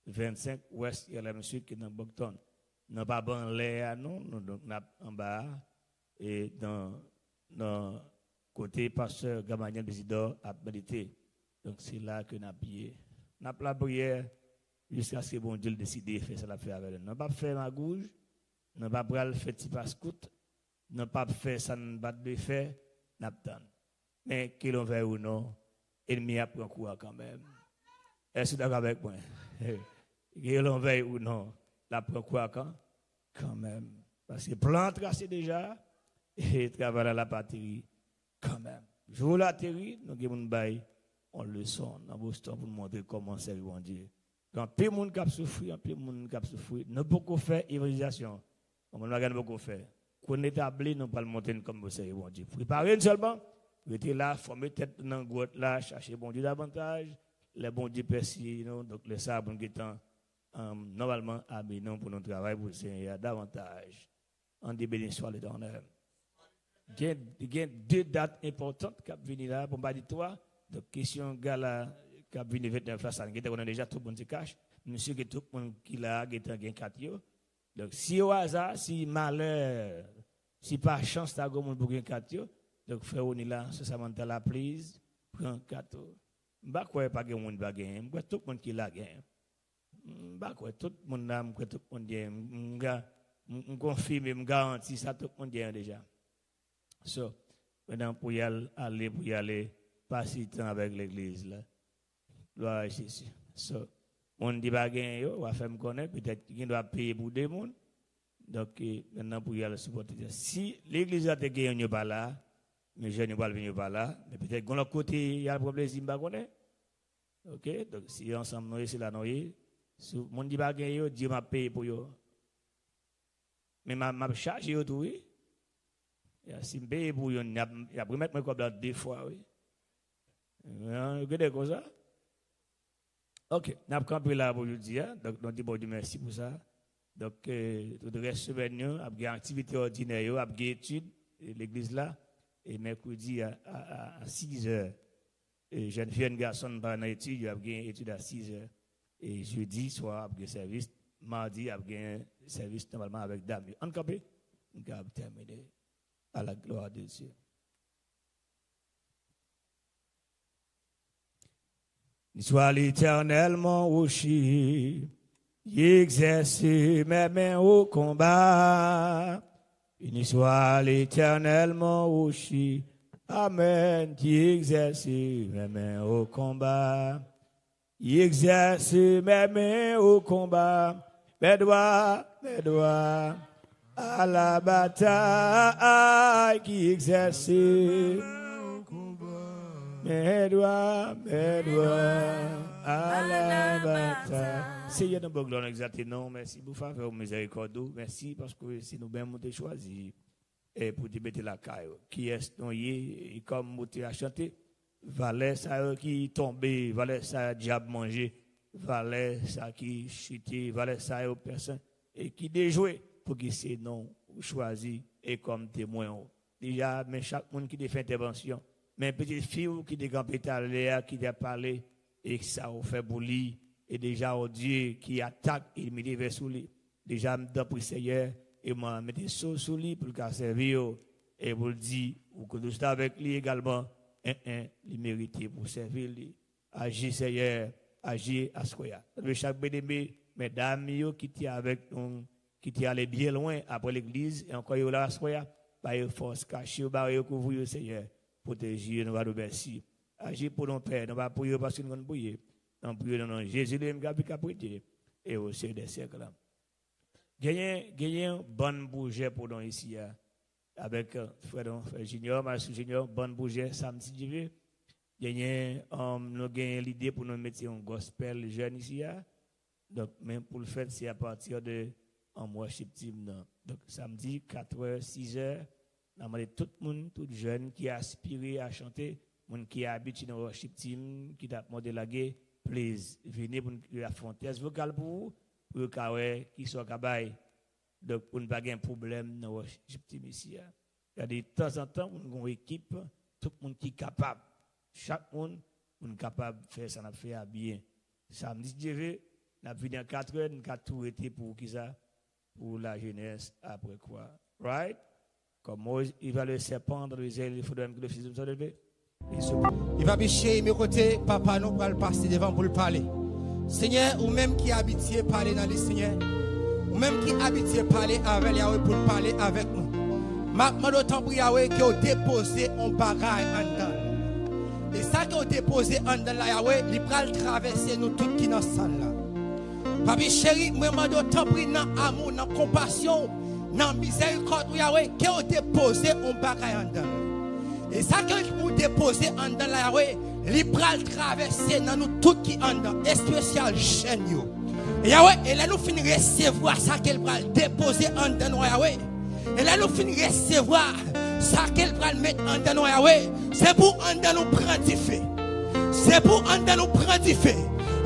vennsenk West L M Street, ki nan Brockton. Nan pa ban lè a, non, nou, donk, n ap anba a, e nan, nan kote pastè Gamaliel Isidore ap medite. Donk, se la ke n ap ye. N ap lapriyè jiskaske Bondye l deside fè sa l ap fè avè nou. Nou p ap fè magouj, nou pa pral fè ti paskout, nou p ap fè sa n pa t dwe fè, n ap tann. Men ke l anvè ou non, ènmi a pran kou a kanmenm. Èske w dakò avèk mwen? Ke l anvè ou non, l ap pran kou a kan, kanmenm. Paske plan an trase deja, e travay la, l ap ateri kanmenm. Jou l ateri, nou gen moun bay yon leson nan Boston pou n montre kòman sèvi Bondye. Gen anpil moun k ap soufri, anpil moun k ap soufri. Nou poko fè evanjelizasyon. Bon, moun bagay nou poko fè. Kou n etabli, nou pral montre n kòman pou sèvi Bondye. Prepare n sèlman. Rete la, fòme tèt nou nan gwòt la, chache Bondye davantaj. Lè Bondye pèsiye nou, donk lè sa a pou n gentan, um, nòmalman, abiye nou pou nou travay pou Senyè a davantaj. Ann di, béni soit l'Éternel. Gen, gen de dat enpòtan k ap vini la, pou m pa di twa. Donk, kesyon gala k ap vini vennèf la, sa n gentan konnen deja, tout moun se kach. M si ke tout moun ki la a gentan gen kat yo. Donk, si o aza, si malè Si pa chans ta gen moun pou gen kat yo, donk frè Rony la, sou Samantha la, please, pran kat ou. M pa kwè pa gen moun ki pa genyen. M kwè tout moun ki la genyen. M pa kwè tout moun la, m kwè tout moun genyen. M, m, ga- m, m konfime, m garanti sa, tout moun genyen deja. So, pandan pou y al, ale, pou y ale, pase tan avèk legliz la. Glwa a Jezi. So, moun ki pa genyen yo, w a fè m konnen, petèt ki gen dwa peye pou de moun. Donk, eh, menm nan pou y al sipòte. Si legliz la te gen youn yo pa la, men jèn yo pral vin yo pa la, men petèt gen lòt kote y al pran plezi, m pa konnen. Oke? Donk, si ansanm nou ye, se la nou ye. Si moun ki pa genyen yo, di yo m ap peye pou yo. Men m a- m ap chaje yo tou, wi. Ya, si m peye pou youn, y ap, y ap remèt mwen kòb la de fwa, wi. Yo gen de konsa. Oke, n ap kanpe la pou jodi a. Donk, nou di Bondye mèsi pou sa. Donk, eh, tout rès semèn yo, ap gen aktivite òdinè yo, ap gen etid, eh, legliz la. E mèkredi a, a, a, a sizè, eh, jèn fi, jèn gason pa nan etid, yo ap gen etid a sizè. E jedi swa, ap gen sèvis. Madi, ap gen sèvis nòmalman avèk dam yo. Ann kanpe, n ka ap tèmine. À la gloire de Dieu. Ni swa l'Éternel mon rocher, il exerce mes mains au combat. Béni soit l'Éternel mon rocher, amen, qui exerce mes mains au combat. Il exerce mes mains au combat, mes doigts, mes doigts à la bataille, qui exerce mes doigts, mes doigts à la bataille. Seyè, nou ba w glwa, nou egzalte non w. Mèsi pou favè w, mizèrikòd ou. Mèsi paske se nou menm ou te chwazi e pou te mete lakay ou. Kiyès nou ye, e kòm ou te a chante, valè sa yo ki tonbe, valè sa dyab manje, valè sa ki chite, valè sa yo pèsen e ki dejwe, pou ki se nou ou chwazi e kòm temwen ou. Deja, men chak moun ki te fè entèvansyon, men pitit fi w ki te kanpe talè a, ki te ap pale, e sa ou fè pou li, e deja, o Dye, ki atak enmi te fè sou li. Deja, m tanpri, Seyè, e mwen mete so sou li pou l ka sèvi w, e pou l di, ou konn avèk li egalman, en, en, li merite pou sèvi li. Aji, Seyè, aji aswè a. Salué chak byeneme, medam yo ki te avèk nou, ki te ale byen lwen apre legliz, e ankò yo la aswè a. Ba yo fòs, kache yo, bare yo, kouvri yo, Seyè. Pwoteje yo, nou ba nou mèsi. Aji pou nou, Pè, nou pa priye paske nou konn priye. Nou priye nan non Jezi, li menm ki ap viv, k ap rete, e o syèk dè syèk la. Genyen, genyen bann pwojè pou nou isi a. Avèk, eh, frè nou, frè Junior, Maestro Junior, bann pwojè, samdi, si Dye vle. Genyen, um, nou genyen lide pou nou mete yon gospel jèn isi a. Donk, men pou l fèt, se apati de, um, worship team nan. Donk, samdi, katrè, sizè, n a mande tout moun, tout jèn ki aspire a chante, moun ki abitye nan worship team, ki t ap monte lage, please, vini pou n fè yon tès vokal pou ou, pou yo ka wè kisa w ka bay. Donk, pou n pa gen pwoblèm nan worship team isi a. Gade, tanzantan, pou n gen yon ekip, tout moun ki kapab. Chak moun, pou n kapab fè sa n ap fè a byen. Samdi, si Dye vle, n ap vini a katrè, n ka tou rete pou kisa? Pou lajenès apre kwa. Right? Comme Moïse, il va le serpent dans le désert, il faudra même que le Fils de l'homme soit élevé. Li va piche, men kote papa nou pral pase devan pou l pale. Senyè, ou menm ki abitye pale nan li, Senyè. Ou menm ki abitye pale avè l, Yahweh, pou l pale avèk nou. M ap mande w, tanpri, Yahweh, ke w depoze yon bagay anndan l. E sa ke w depoze anndan l la, Yahweh, li pral travèse nou tout ki nan sal la. Papi cheri, mwen mande w, tanpri, nan amou, nan konpasyon w, nan mizèrikòd ou, Yahweh, ke w depoze yon bagay anndan l. E sa ke ou depoze anndan l la, Yahweh, li pral travèse nan nou tout ki anndan, espesyal jèn yo. Yahweh, e lè nou fin resevwa sa ke l pral depoze anndan nou, Yahweh, e lè nou fin resevwa sa ke l pral met anndan nou, Yahweh, se pou anndan nou pran dife. Se pou anndan nou pran dife.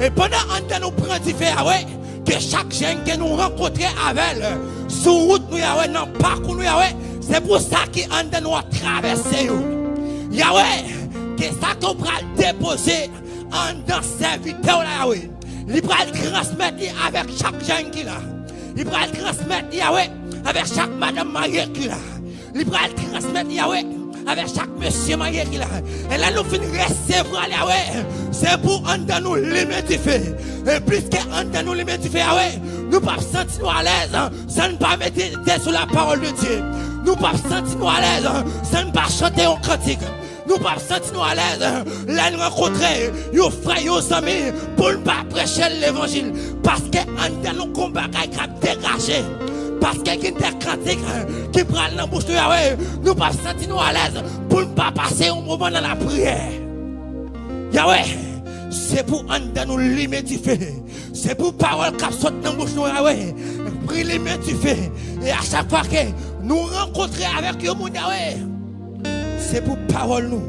E pandan anndan nou pran dife, Yahweh, ke chak jèn ke nou rankontre avè l sou wout nou, Yahweh, nan pakou nou, Yahweh, se pou sa ki anndan nou a travèse yo. Yahweh, ke sa ke w pral depoze anndan sèvitè w la, Yahweh, li pral transmèt li avèk chak jèn ki la. Li pral transmèt li, Yahweh, avèk chak madanm marye ki la. Li pral transmèt Yawe avèk chak mesye marye ki la. E lè nou fin resevwa l, Yawe, se pou anndan nou limen dife. E pliske anndan nou limen dife, Yawe, nou p ap santi nou alèz san n pa medite sou la parole de Dieu. Nou p ap santi nou alèz san n pa chante yon kantik. Nou p ap santi nou alèz lè n rankontre yon frè, yon zanmi, pou n pa preche l levanjil. Paske anndan nou gon bagay k ap degaje. Paske gen de kantik ki pral nan bouch nou, Yawe. Nou p ap santi nou alèz pou n pa pase yon moman nan lapriyè. Yawe, se pou anndan nou limen dife. Se pou pawòl k ap sot nan bouch nou, Yawe, pou limen dife. E a chak fwa ke nou rankontre avèk yon moun, Yawe, se pou pawòl nou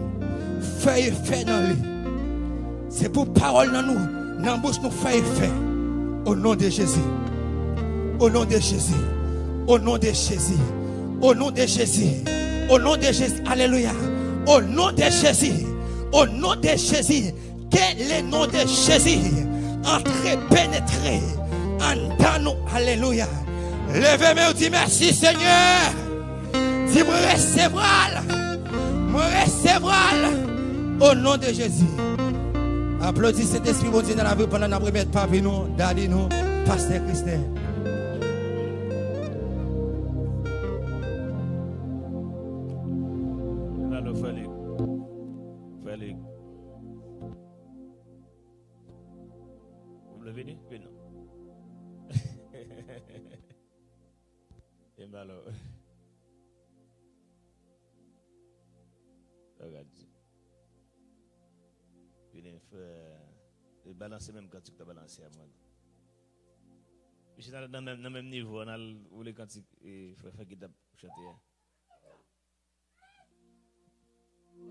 fè efè nan li. Se pou pawòl nan nou, nan bouch nou fè efè. O non de Jezi. O non de Jezi. O non de Jezi. O non de Jezi. O non de Jezi. Alelouya. O non de Jezi. O non de Jezi. Ke le non de Jezi antre, penetre anndan nou. Alelouya. Leve men w, di, mèsi, Senyè. Di, mwen resevwa l. Mwen resevwa l. O non de Jezi. Aplodi Sentespri Bondye nan lavi w pandan n ap remèt papi nou, dadi nou, pastè Kristen. Alo, Frè Lig. Frè Lig. Ou vle vini? Vini non. E m alò. Sa w ka di? Vini, frè. E balanse menm kantik ou ta balanse a, mwen. Misye nan, nan menm, nan menm nivo, ann al woule kantik, e, frè, frè ki t ap chante a.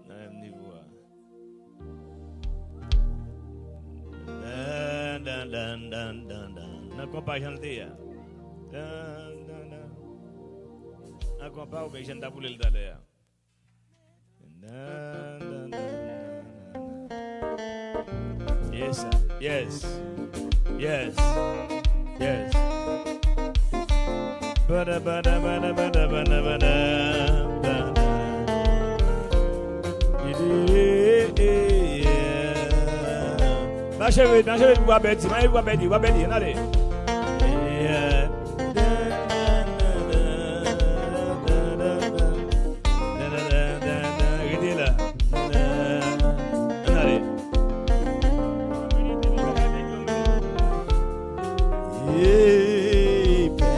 Nan menm nivo a. Dan, dan, dan, dan, dan, dan. Nan konpa jan l te ye a. Dan, dan, dan. Nan konpa oubyen jan n t ap woule l talè a. Dan, dan, dan, dan, dan, dan. Yes, sir. Yes. Yes. Yes. Bada, bada, bada, bada, bada, bada. Mache vit, mache vit pou w ap pèdi, mache vit pou w ap pèdi, w ap pèdi, ann ale. Yeah. Rete la. Ann ale. Hey, pè.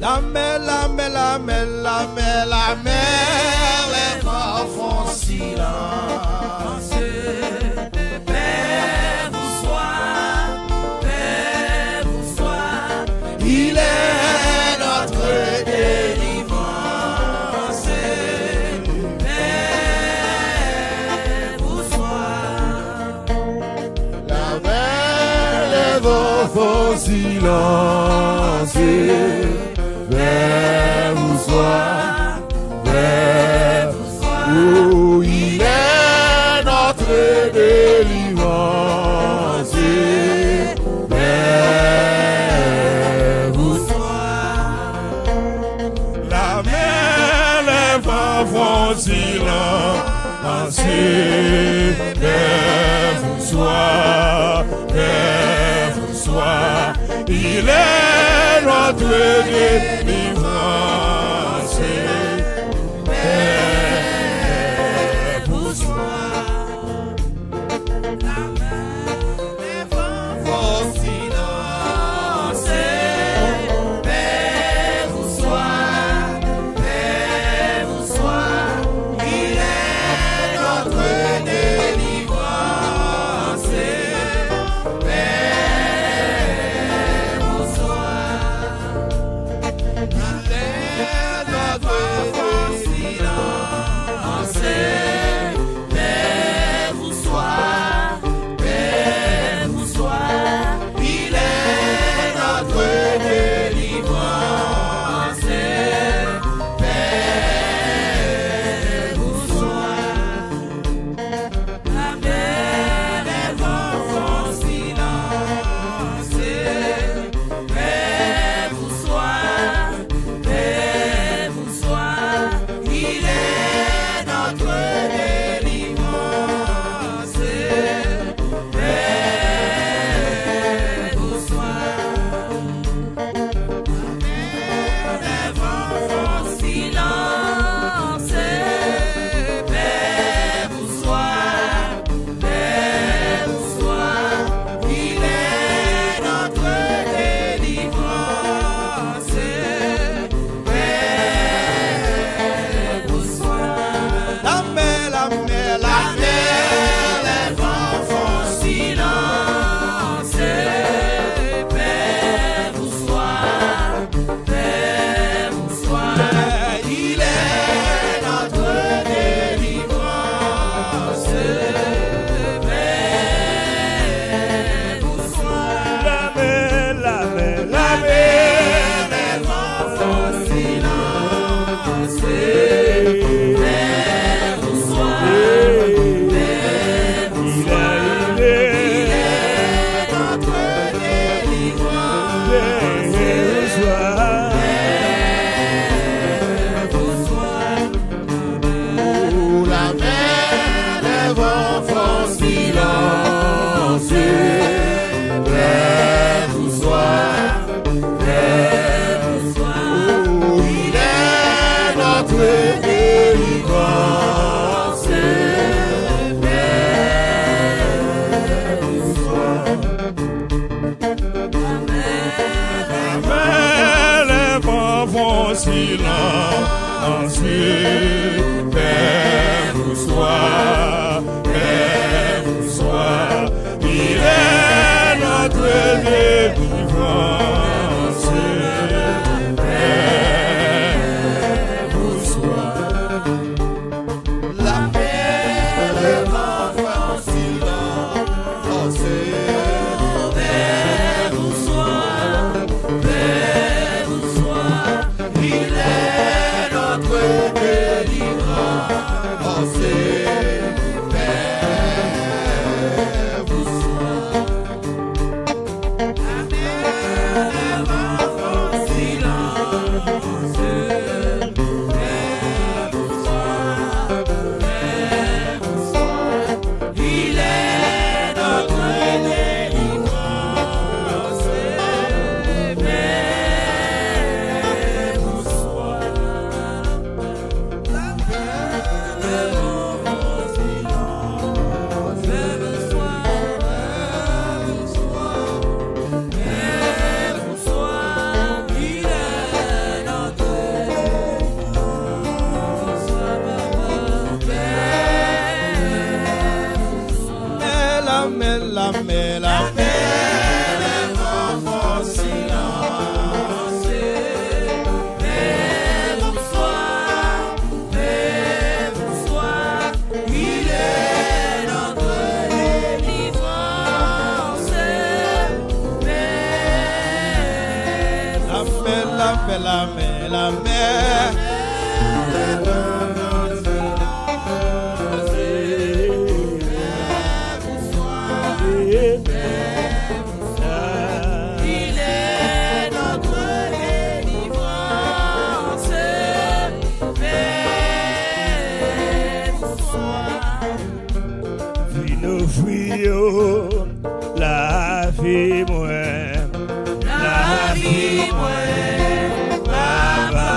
Lamè, lamè, lamè, lamè, lamè, lè van fè silans. Père, bonsoir. Père, bonsoir. Il est notre délivrance. Père, bonsoir. La mer, les vents font silence. Père, bonsoir. Père, oh, il est notre délivrance. Père, bonsoir. La mer, les vents font silence. Père, bonsoir. Père, bonsoir. Il est notre délivrance. Père, bonsoir. Fò silans, Père, bonsoir. Père, bonsoir. Il est notre délivrance. Père, bonsoir. silence, paix vous soit, paix vous soit. Il est notre délivrance, paix vous soit. La mer, le vent font silence. Paix vous soit, paix vous soit. Il est notre délivrance. Paix vous soit. Mè, la mè, la mè, la mè. La mè, la mè, la mè, la mè. Il est notre délivrance. Vin ofri yo lavi mwen. Lavi mwen, Papa.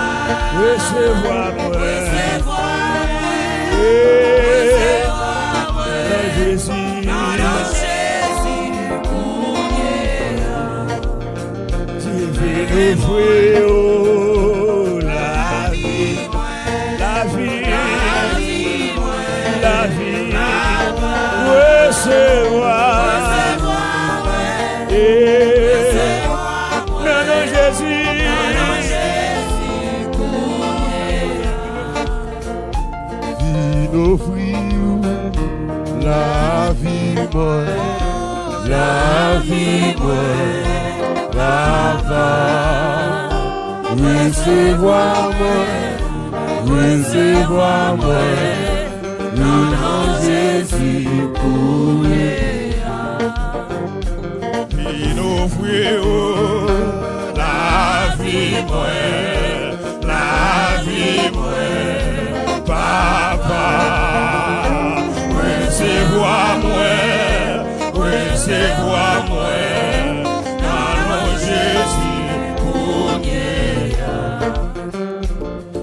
Resevwa mwen. Resevwa mwen. Eh, resevwa mwen. Nan Jezi. Nan non Jezi, kounye a. Vin ofri yo lavi, lavi, lavi. Resevwa. Eh, nan non Jezi. Vin ofri ou lavi mwen, lavi mwen, Papa. Resevwa mwen, resevwa mwen, nan non Jezi kounye a. Vin ofri ou lavi mwen, lavi mwen, Papa. Resevwa mwen, resevwa mwen, nan non Jezi kounye a.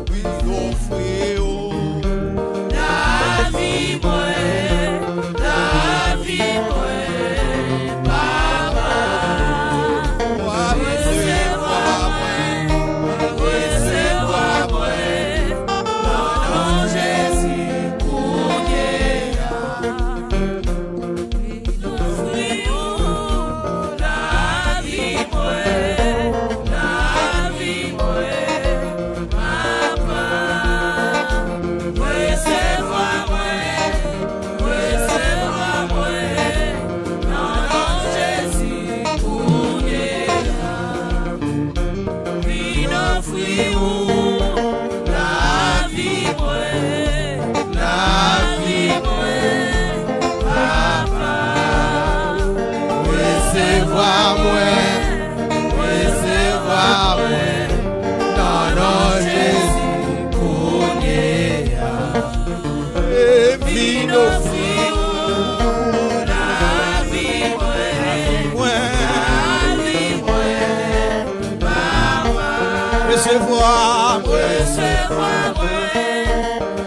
Vin ofri ou lavi mwen, lavi mwen, Papa. Resevwa mwen, resevwa mwen, nan non Jezi kounye a. Ofri ou lavi mwen, lavi mwen, Papa. Resevwa mwen, resevwa mwen, nan non Jezi kounye a. Vin ofri ou lavi mwen, lavi mwen, Papa. Resevwa mwen, resevwa mwen, nan non Jezi kounye a. E vin ofri ou lavi mwen, lavi mwen, Papa. Resevwa mwen, resevwa mwen,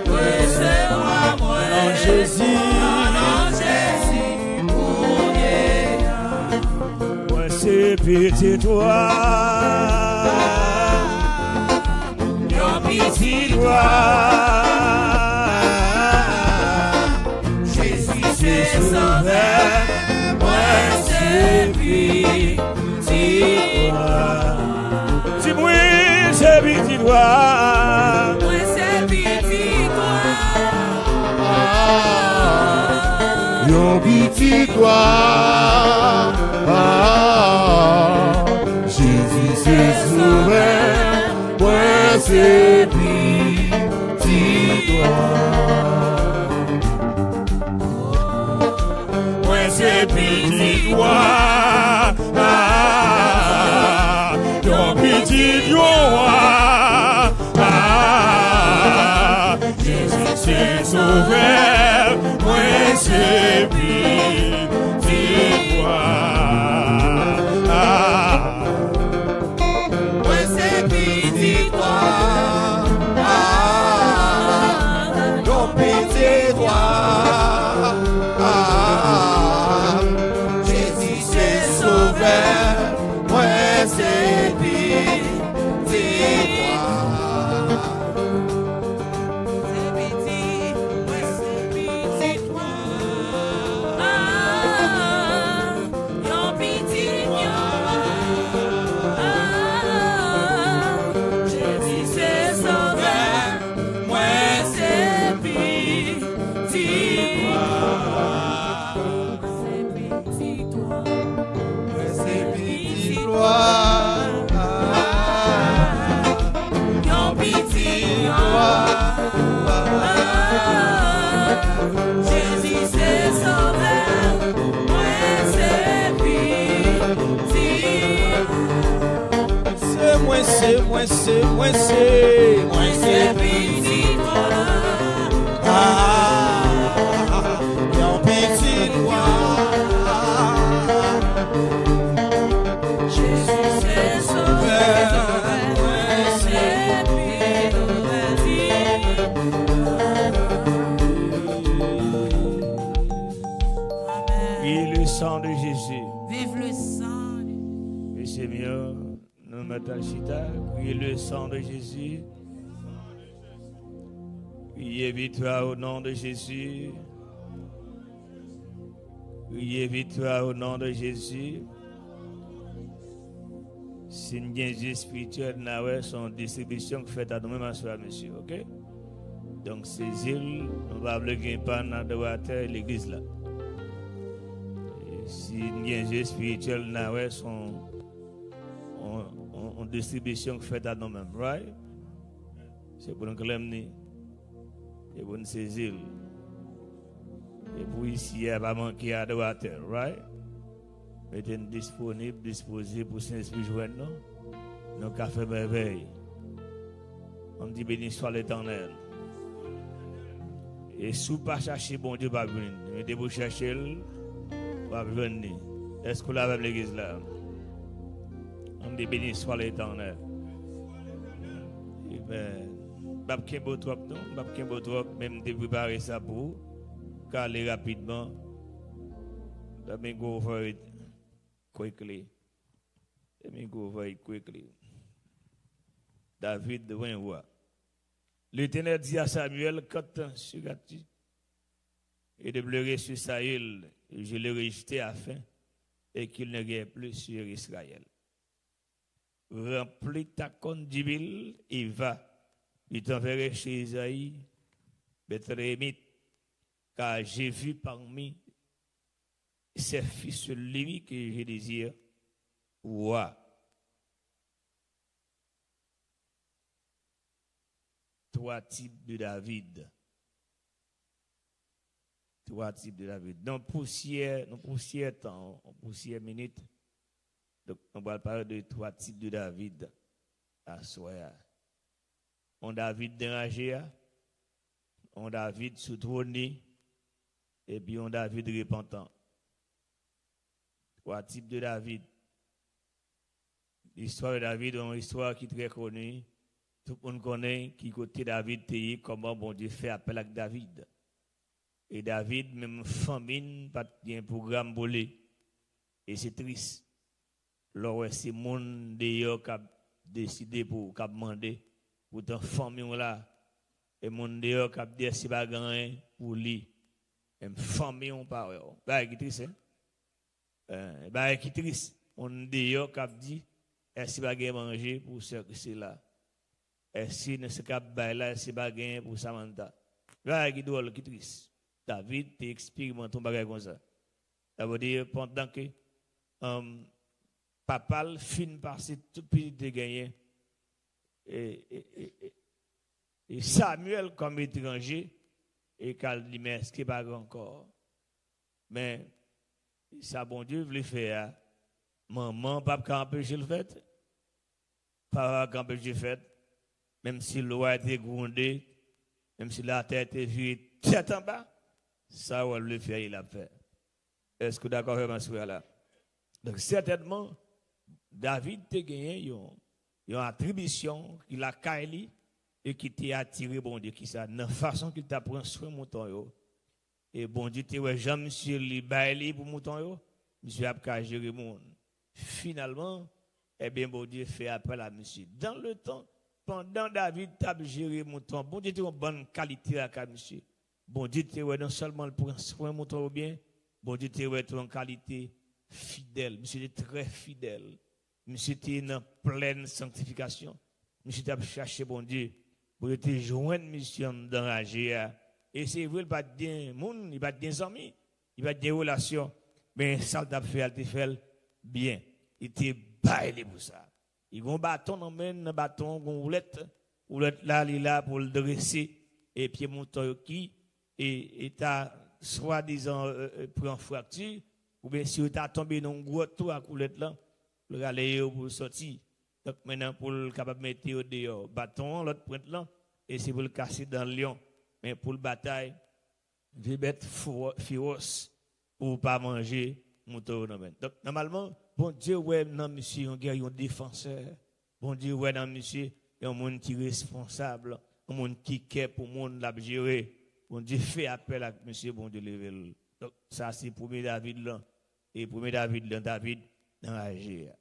resevwa mwen, nan Jezi, nan non Jezi, kounye a. Mwen se pitit ou a. Yo Pitit wa, Jezi se Sovè, mwen se pitit wa. Di mwen se pitit wa. Mwen se pitit wa. Yon pitit wa. Jezi se Sovè, mwen se pitit wa. Mwen se pitit wa. Yon pitit yon wa. Jezi se Sovè, mwen se pitit wa. Mwen se pitit wa. Yon pitit wa. Jezi se Sovè, mwen se pitit wa. Se pitit, mwen se pitit wa. Yon pitit, yon wa. Jezi se Sovè, mwen se pitit wa. Se pitit wa. Mwen se pitit wa. Yon pitit wa. Jezi se Sovè, mwen se pitit. Se mwen, se mwen, se mwen, se mwen se pitit wa. Ah, yon pitit wa. Jezi se Sovè, mwen se pitit. Priez le sang de Jésus. Vive le sang. Wi, Senyè, nou mèt al chita. Priez le sang de Jésus. Priez victoire au nom de Jésus. Priez victoire au nom de Jésus. Si n gen zye espirityèl, n a wè se yon distribisyon k fèt a nou menm aswè a, mesye, oke? Donk, sezi l, nou pa vle gen pàn adoratè legliz la. E si n gen zye espirityèl, n a wè se yon, yon, yon, yon distribisyon k fèt a nou menm, right? Se pou n klenm ni. E pou n sezi l. E pou isi a pa manke adoratè, right? Mete n disponib, dispoze pou Sentespri jwenn nou. Nou ka fè mèvèy. Ann di, béni soit l'Éternel. E si w pa chache Bondye, w p ap jwenn li. Men depi w chèche l, w ap jwenn li. Èske w la avè m, legliz la? Ann di, béni soit l'Éternel. Amen. M p ap kenbe w twòp, non. M p ap kenbe w twòp, men m te prepare sa pou ou. Ka ale rapidman. Let me go over it quickly. Let me go over it quickly. David, wen wa. L'Éternel dit à Samuel: Quand tant sera-t-il et de pleurer sur Saül, je l'ai rejeté afin et qu'il ne guère plus sur Israël. Remplis ta corne d'huile et va, je t'enverrai chez Isaï, Bethléemite, car j'ai vu parmi ses fils celui que je désire roi. Twa tip de David. Twa tip de David. Nan pousyè, nan pousyè tan, nan pousyè minit, donk, nou pral pale de twa tip de David aswè a. Yon David derange a, yon David sou twòn li, epi yon David repantan. Twa tip de David. Listwa de David, yon istwa ki trè koni. Tout moun konnen ki kote David te ye, kòman Bondye fè apèl ak David. E David, menm fanmi n pa t gen pwogram pou li. E se tris. Lè w wè se moun deyò k ap deside pou, k ap mande Poutan fanmi w la, e moun deyò k ap di èske pa gen anyen pou li. Menm fanmi w pa wè w. Bagay ki tris, en? Eh, bagay ki tris. Moun deyò k ap di èske pa gen manje pou sè Krisela. Èske nan sa k ap bay la, èske pa gen pou Samantha. Bagay ki dwòl, ki tris. David te eksperimante yon bagay konsa. Sa vle di, pandan ke um, papa l fin pase tout pitit li te genyen, e, e, e, e, e Samuel kòm etranje, e k al di men èske pa gen ankò. Men, sa Bondye vle fè a, manman p ap ka anpeche l fèt. Papa pa kanpe je fèt, menm si lwa te gwonde, menm si latè te vire tèt anba, sa w vle fè, l ap fè. Èske w dakò avè m aswè a la? Donk, sètènman, David te genyen yon, yon atribisyon ki lakay li e ki te atire Bondye. Kisa? Nan fason ke l t ap pran swen mouton yo, e Bondye te wè jan misye li bay li pou mouton yo, misye ap ka jere moun. Finalman, ebyen, Bondye fè apèl a misye. Dan le tan, pandan David t ap jere mouton, Bondye te yon bann kalite lakay misye. Bondye te wè non sèlman l pran swen mouton yo byen, Bondye te wè tou yon kalite fidèl. Misye te trè fidèl. Misye te nan plèn sanktifikasyon. Misye t ap chache Bondye. Bondye te jwenn misye anndan raje a. E se vre, li pa t gen moun, li pa t gen zanmi, li pa t gen relasyon. Men sa l t ap fè a, li te fè l byen. Li te bay li pou sa. Li gen yon baton nan men l, nan baton an, gen yon woulèt. Woulèt la, li la pou l drese e pye mouton yo ki e, e ta swadizan e, e, pran frakti, oubyen si yo ta tonbe nan yon gwòt tou ak woulèt lan, pou l rale yo pou l sòti. Donk, mennan pou l kapab mete yo deyò. Baton an, lòt pwent lan, e se pou l kase dan lyon. Men pou l batay, vye bèt fwo- fewòs pou pa manje mouton yo nan men. Donk, nòmalman, Bondye wè nan misye yon gè, yon defansè. Bondye wè nan misye yon moun ki responsab, yon moun ki kè pou moun l ap jere. Bondye fè apèl ak misye, Bondye leve l. Donk, sa se premye David lan. E premye David lan, David nan raje a.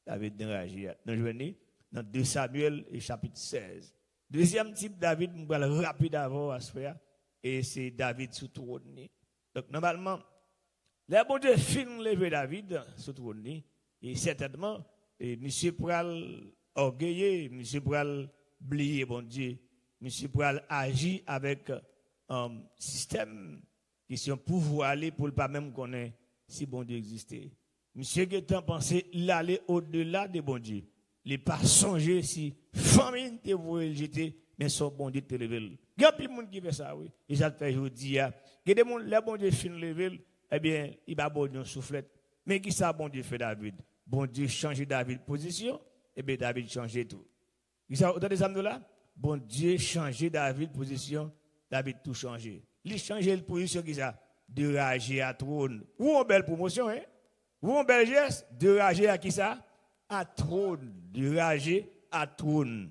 David nan raje a. Nou jwenn li nan de Samyèl e chapit sèz. Dezyèm tip David, m pral rapid avè w aswè a, e se David sou twòn li. Donk, nòmalman, lè Bondye fin leve David sou twòn li, e sètènman, e misye pral ògeye, misye pral bliye Bondye, misye pral aji avèk, um, sistèm kesyon pouvwa li pou l pa menm konnen si Bondye egziste. Misye gentan panse l ale odela de Bondye. Li pa sonje si fanmi l te voye l jete, men se yon Bondye ki te leve l. Gen anpil moun ki fè sa, wi. E sa k fè jodi a, gen de moun, lè Bondye fin leve l, ebyen, li ba Bondye yon souflèt. Men ki sa Bondye fè David? Bondye chanje David pozisyon, ebyen, David chanje tou. Kisa, ou tande sa m di w la? Bondye chanje David pozisyon, David tou chanje. Li chanje l pozisyon kisa? De raje a twòn. Ou yon bèl pwomosyon, en? Ou yon bèl jès? De raje a kisa? A twòn. De raje a twòn.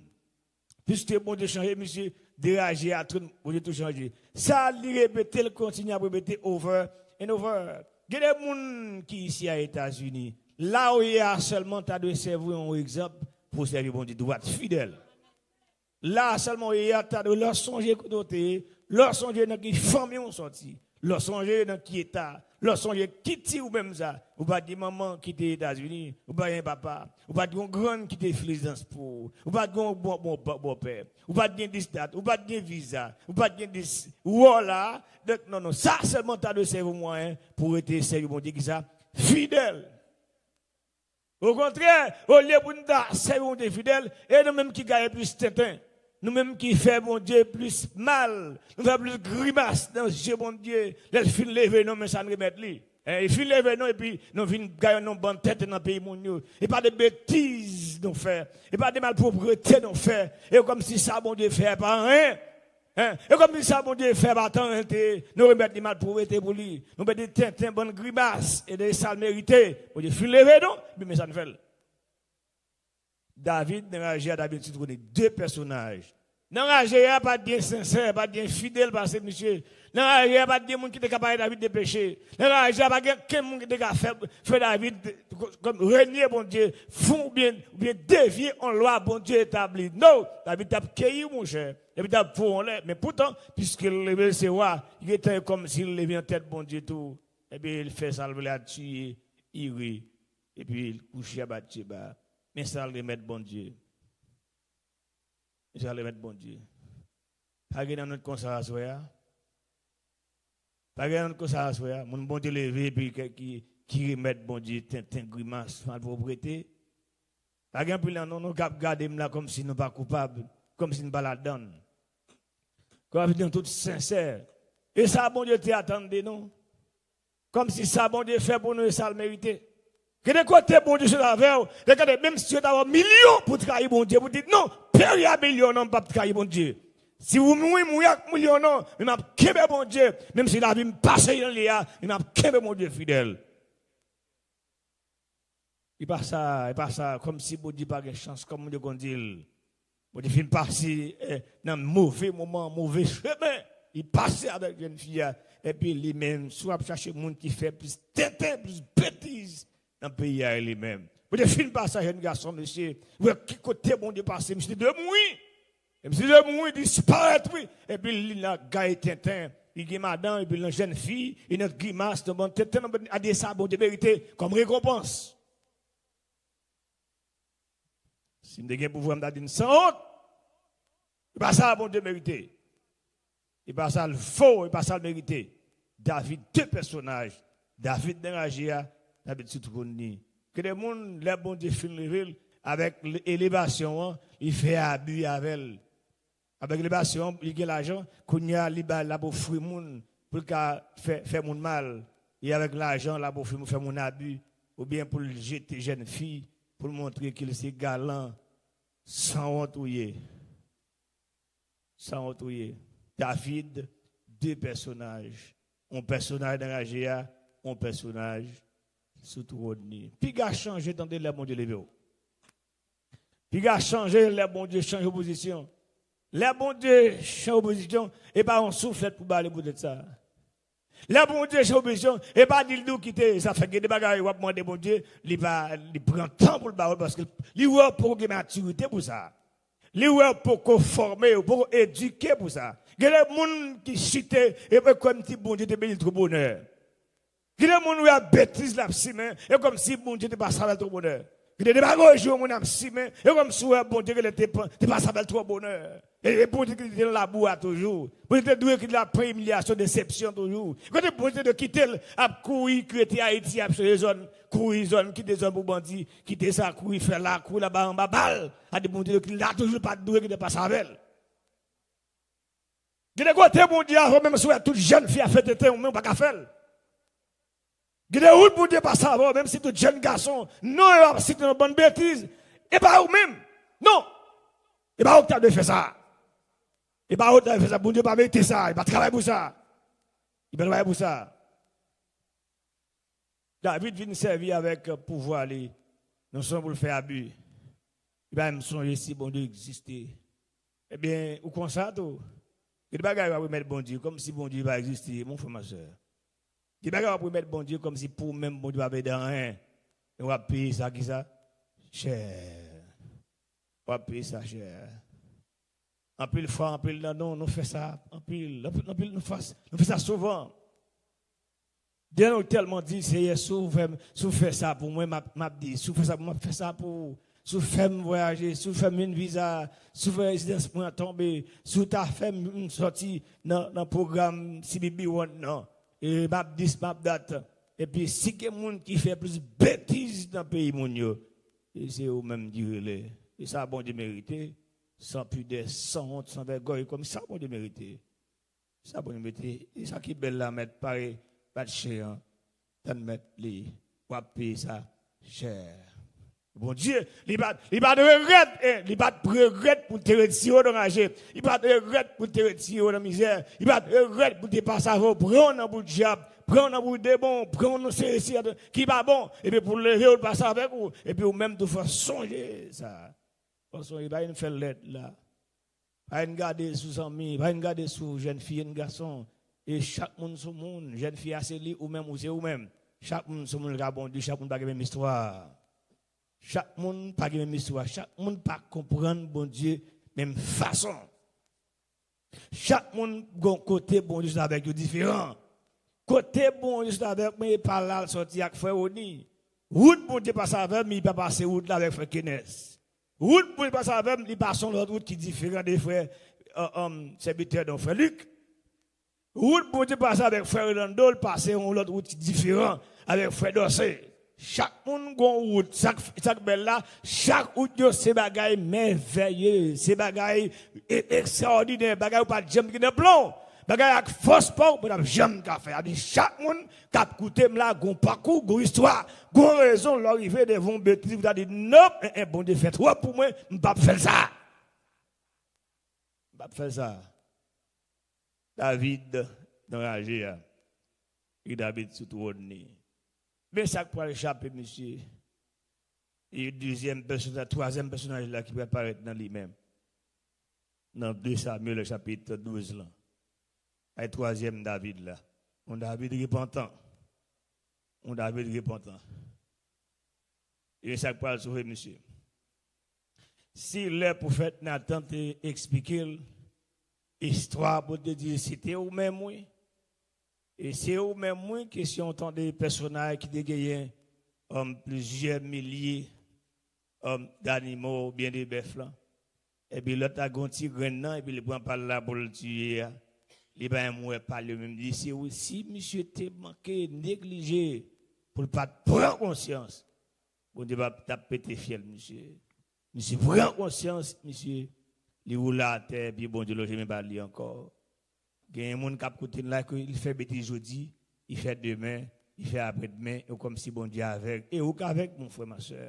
Piske Bondye chanje misye de raje a twòn, Bondye tou chanje. Sa li repete, l kontinye ap repete over and over. Gen de moun ki isi a Etazini. La w ye a sèlman ta dwe sèvi w yon egzanp pou w sèvi Bondye dwat, fidèl. La sèlman w ye a, ta dwe lè w sonje kote w te ye, lè w sonje nan ki fanmi w sòti, lè w sonje nan ki eta, lè w sonje ki ti ou menm sa, ou pa t gen manman ki te Etazini, ou pa t gen papa, ou pa t gen yon grann ki te Filizans pou ou, ou pa t gen yon bon, bon, bon, bòpè, ou pa t gen dis dat, ou pa t gen viza, ou pa t gen dis wò la, donk non, non, sa sèlman ta dwe sèvi w mwayen pou w rete sèvi Bondye, kisa? Fidèl. Okontrè, olye pou n ta sèvi Bondye fidèl, e nou menm ki gaye plis tenten, nou menm ki fè Bondye plis mal, nou fè plis grimas nan zye Bondye, lè l fin leve nou, men sa n remèt li. En, li fin leve nou, epi nou vin gaye yon bann tenten nan peyi moun yo. E pa de betiz nou fè, e pa de malpwoprete nou fè, e kòmsi sa Bondye fè pa anyen. En, e kòmsi sa Bondye fè pa tan rete, nou remèt li malpwòpte pou li. Nou mete tenten, bann grimas, e de sa l merite. Bondye fin leve nou, epi men sa n fè l. David, nan raje a, David sitwone de pèsonaj. Nan raje a, pa t gen sensè, pa t gen fidèl pase misye. Nan raje a, pa t gen moun ki te ka pale David de peche. Nan raje a, pa gen kenn moun ki te ka fè, fè David kòm renye Bondye, fou oubyen, oubyen devye yon lwa Bondye etabli. Non, David t ap keyi, monchè. David t ap voye anlè. Men poutan, piske l leve se wa, li gentan kòmsi l leve an tèt Bondye tou. Ebyen, l fè sa l vle a, tiye, ire. Epi l kouche a Batcheba. Men sa l remèt Bondye. Men sa l remèt Bondye. Pa gen nan nou konsa aswè a. Pa gen nan nou konsa aswè a. Moun Bondye leve epi ki, ki, ki remèt Bondye tenten, grimas, malpwoprete. Pa gen anpil nan nou, nou k ap gade m la kòmsi nou pa koupab, kòmsi nou pa ladann. Kòmsi nou tout sensè. E sa Bondye te atann de nou. Kòmsi sa Bondye fè pou nou e sa l merite. Gen de kote Bondye sot avè w, lè gade, menm si yo ta ba w milyon pou w trayi Bondye, pou w di, "Non, peri a milyon an, m p ap trayi Bondye. Si w mouri, mouri ak milyon an, men m ap kenbe Bondye, menm si lavi m pase nan li a, men m ap kenbe Bondye fidèl." E pa sa, e pa sa, kòmsi Bondye pa gen chans, kòm moun yo konn di l. Bondye fin pase, eh, nan move moman, move chemen. Li pase avèk jèn fi a. Epi li menm, si w ap chache moun ki fè plis tenten, plis betiz nan peyi a, e li menm. Bondye fin pase a jèn gason, mesye. Ou wè ki kote Bondye pase, misye te dwe mouri. E misye te mouri, disparèt, wi. Epi li la, gaye tenten. Li gen madanm, epi li nan jèn fi, li nan grimas, nan bann tenten, nan bann, a de sa Bondye merite kòm rekonpans. Si m te gen pouvwa, m ta di n sanwont. E pa sa Bondye merite. E pa sa l vo, e pa sa l merite. David, de pèsonaj. David nan raje a, David sou twòn li. Gen de moun, lè Bondye fin leve l, avèk elevasyon an, li fè abi avè l. Avèk elevasyon an, li gen lajan, kounye a, li ba, l ap ofri moun pou l ka fè, fè moun mal. E avèk lajan, l ap ofri moun, fè moun abi, oubyen pou l jete jèn fi, pou l montre ke l se galan. Sanwont ou ye. Sanwont ou ye. David, de pèsonaj. Yon pèsonaj nan raje a, yon pèsonaj sou twòn li. Piga chanje, tande, lè Bondye leve w. Piga chanje lè Bondye chanje pozisyon. Lè Bondye chanje pozisyon, e pa yon souflèt pou bale poutèt sa. Lè Bondye chanje pozisyon, e pa di l di w kite, sa fè gen de bagay w ap mande Bondye, li pa, li pran tan pou l ba w, paske li wè w poko gen matirite pou sa. Li wè w poko fòme, w poko edike pou sa. Gen de moun ki chite, e kwè m ti Bondye te beni l twò bonè. Gen de moun wè ap betiz l ap simen, e kòmsi Bondye te pase avè l twò bonè. Gen de demagoji yon moun ap simen, e kòmsi w wè Bondye genlè te, te pase avè l twò bonè. E, e Bondye ki te nan labou a toujou. Bondye te dwe kite l ap pran imilyasyon, desepsyon toujou. Kote Bondye te dwe kite l ap kouri, kite Ayiti, ap chanje zòn, kouri zòn, kite zòn pou bandi, kite sa, kouri fè la, kouri laba, anba bal. A di Bondye te dwe kite l la toujou, pa t dwe kite l pase avè l. Gen de kote Bondye avè w, menm si w wè tout jèn fi a fè tenten, ou menm ou pa ka fè l. Gen de wout Bondye pase avè w, menm si tout jèn gason, non yo ap site nan bann betiz, e pa ou menm. Non. E pa ou ki ta dwe fè sa. E pa ou ki ta dwe fè sa. Bondye pa mete sa. Li pa travay pou sa. Li pa travay pou sa. David vin sèvi avèk pouvwa li nan son pou l fè abi. Li pa menm sonje si Bondye egziste. Ebyen, ou konsa tou. Gen de bagay w ap remèt Bondye, kòmsi Bondye pa egziste, mon frè, ma sè. Gen de bagay w ap remèt Bondye, kòmsi pou ou menm, Bondye pa vle di anyen. Men w ap peye sa, kisa? Chè. W ap peye sa chè. Anpil fwa, anpil nan nou, nou fè sa, anpil, anpil, anpil, nou fè, nou fè sa souvan. Dèyè nou tèlman di, Seyè, si w fè m, si w fè sa pou mwen, m ap, m ap di, si w fè sa pou mwen, m ap fè sa pou ou. Si w fè m vwayaje, si w fè m vin viza, si w fè rezidans mwen an tonbe, si w ta fè m, m sòti nan, nan pwogram C B B One nan, e m ap dis, m ap dat. Epi si gen moun ki fè plis betiz nan peyi moun yo, e se ou menm ki rele. E sa Bondye merite, san pidè, san wont, san vègòy, kòm sa Bondye merite. Sa Bondye mete, e sa ki bèl la, mèt pare bat chen an, tann mèt li, w ap peye sa chè. Bondye, li pa, li pa t regrèt, eh, li pa t regrèt pou l te retire w nan raje, li pa t regrèt pou l te retire w nan mizè, li pa t regrèt pou l te pase avè w, pran w nan bout dyab, pran w nan bout demon, pran w nan seri, seri ki pa bon, epi pou l leve w, l pase avèk ou, epi ou menm tou fò sonje sa. Fò sonje, pa vin fè lèd la. Pa vin gade sou zanmi, pa vin gade sou jèn fi, jèn gason. E chak moun se yon moun. Jèn fi a se li, ou menm, ou se ou menm. Chak moun se yon moun li ka Bondye, chak moun pa gen menm istwa. Chak moun pa gen menm istwa. Chak moun pa konprann Bondye menm fason. Chak moun gon kote Bondye sot avèk yo diferan. Kote Bondye sot avèk mwen, e pa la l sòti ak frè Rony. Wout Bondye pase avè m, li pa pase wout la avèk frè Kenès. Wout Bondye pase avè m, li pase yon lòt wout ki diferan de frè, euh, euh, sèvitè, donk frè Lik. Wout Bondye pase avèk frè Rolando, l pase yon lòt wout ki diferan avèk frè Dòse. Chak moun gon wout. Sa k, sa k bèl la, chak wout yo se bagay mèvèye, se bagay e-, ekstraòdinè, bagay ou pa t janm gen nan plan w. Bagay ak fòs pa w, ou pa t ap janm ka fè. Sa vle di chak moun k ap koute m la, gon pakou, gon istwa, gon rezon lè w rive devan yon betiz, ou ta di, "Nonp, en, en, Bondye fè twòp pou mwen, m p ap fè l sa." M p ap fè l sa. David nan raje a. E David sou twòn li. Men sa k pral chape misye. E dezyèm pèsonaj, twazyèm pèsonaj la ki pral parèt nan li menm. Nan de Samyèl chapit douz lan. Ay twazyèm David la. Yon David repantan. Yon David repantan. E sa k pral sove misye. Si lè pwofèt Natan te eksplike l istwa, pou te di, "Se te ou menm, wi. E se ou menm, wi, kesyon tan de pèsonaj ki te genyen, um, plizyè milye, um, danimo oubyen de bèf lan." Epi lòt la gon ti grenn nan, epi li pran pa l la pou l tiye a. Li pa menm wè pa l yo menm. Li se wi, si misye te manke neglije pou l pa t pran konsyans, Bondye pa t ap pete fyèl misye. Misye pran konsyans, misye, li woule atè, epi Bondye lonje men pa li ankò. Gen moun k ap koute n la, ke li fè betiz jodi, li fè demen, li fè aprèdmen, e kòmsi Bondye avèg. E ou k avèg, mon frè, ma sè.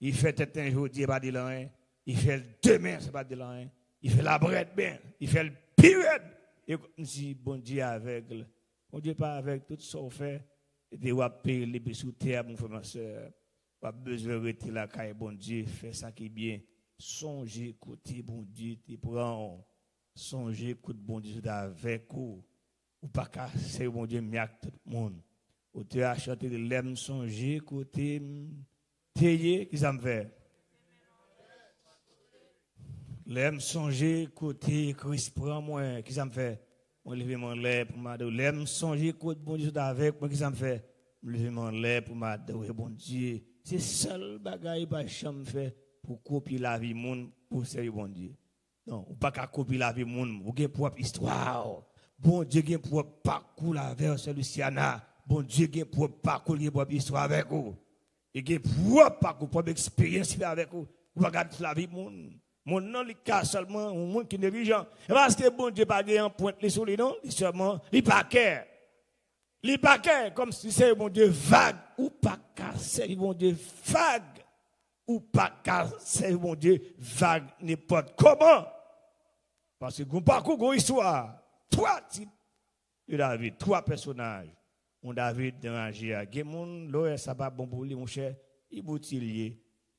Li fè tenten jodi, e pa di l anyen. Li fè l demen, sa pa di l anyen. Li fè l aprèdmen, li fè l pi rèd. E kòmsi Bondye avèg. Bondye pa avèg, tout sa w fè, e w ap peye l depi sou tè a, mon frè, ma sè. W ap bezwen rete lakay Bondye, fè sa ki byen. Sonje kote Bondye te pran w. Sonje kote Bondye sot avèk ou. Ou pa ka sèvi Bondye menm jan ak tout moun. Otè a chante, "Lè m sonje kote m te ye, ki sa m fè? Lè m sonje kote Kris pran mwen, ki sa m fè? Mwen leve m anlè pou m adore. Lè m sonje kote Bondye sot avèk mwen, ki sa m fè? M leve m anlè pou m adore Bondye." Se sèl bagay ou pa janm fè pou kopye lavi moun, pou sèvi Bondye. Non, ou pa ka kopye lavi moun. Ou gen pwòp istwa w. Bondye gen pwòp pakou l avè w, sè Luciana. Bondye gen pwòp pakou, li gen pwòp istwa avèk ou. Li gen pwòp pakou, pwòp eksperyans li avèk ou. Ou pa gade lavi moun. Moun nan, li ka sèlman yon moun ki neglijan. E paske Bondye pa gen anprent li sou li, non. Li sèlman, li pa kè. Li pa kè, kòmsi se Bondye vag. Ou pa ka sèvi Bondye vag. Ou pa ka sèvi Bondye vag nenpòt kòman. Paske gon pakou, gon istwa. Twa tip de David, twa pèsonaj. Yon David nan raje a. Gen moun, lè w wè sa pa bon pou li, monchè, li boutilye,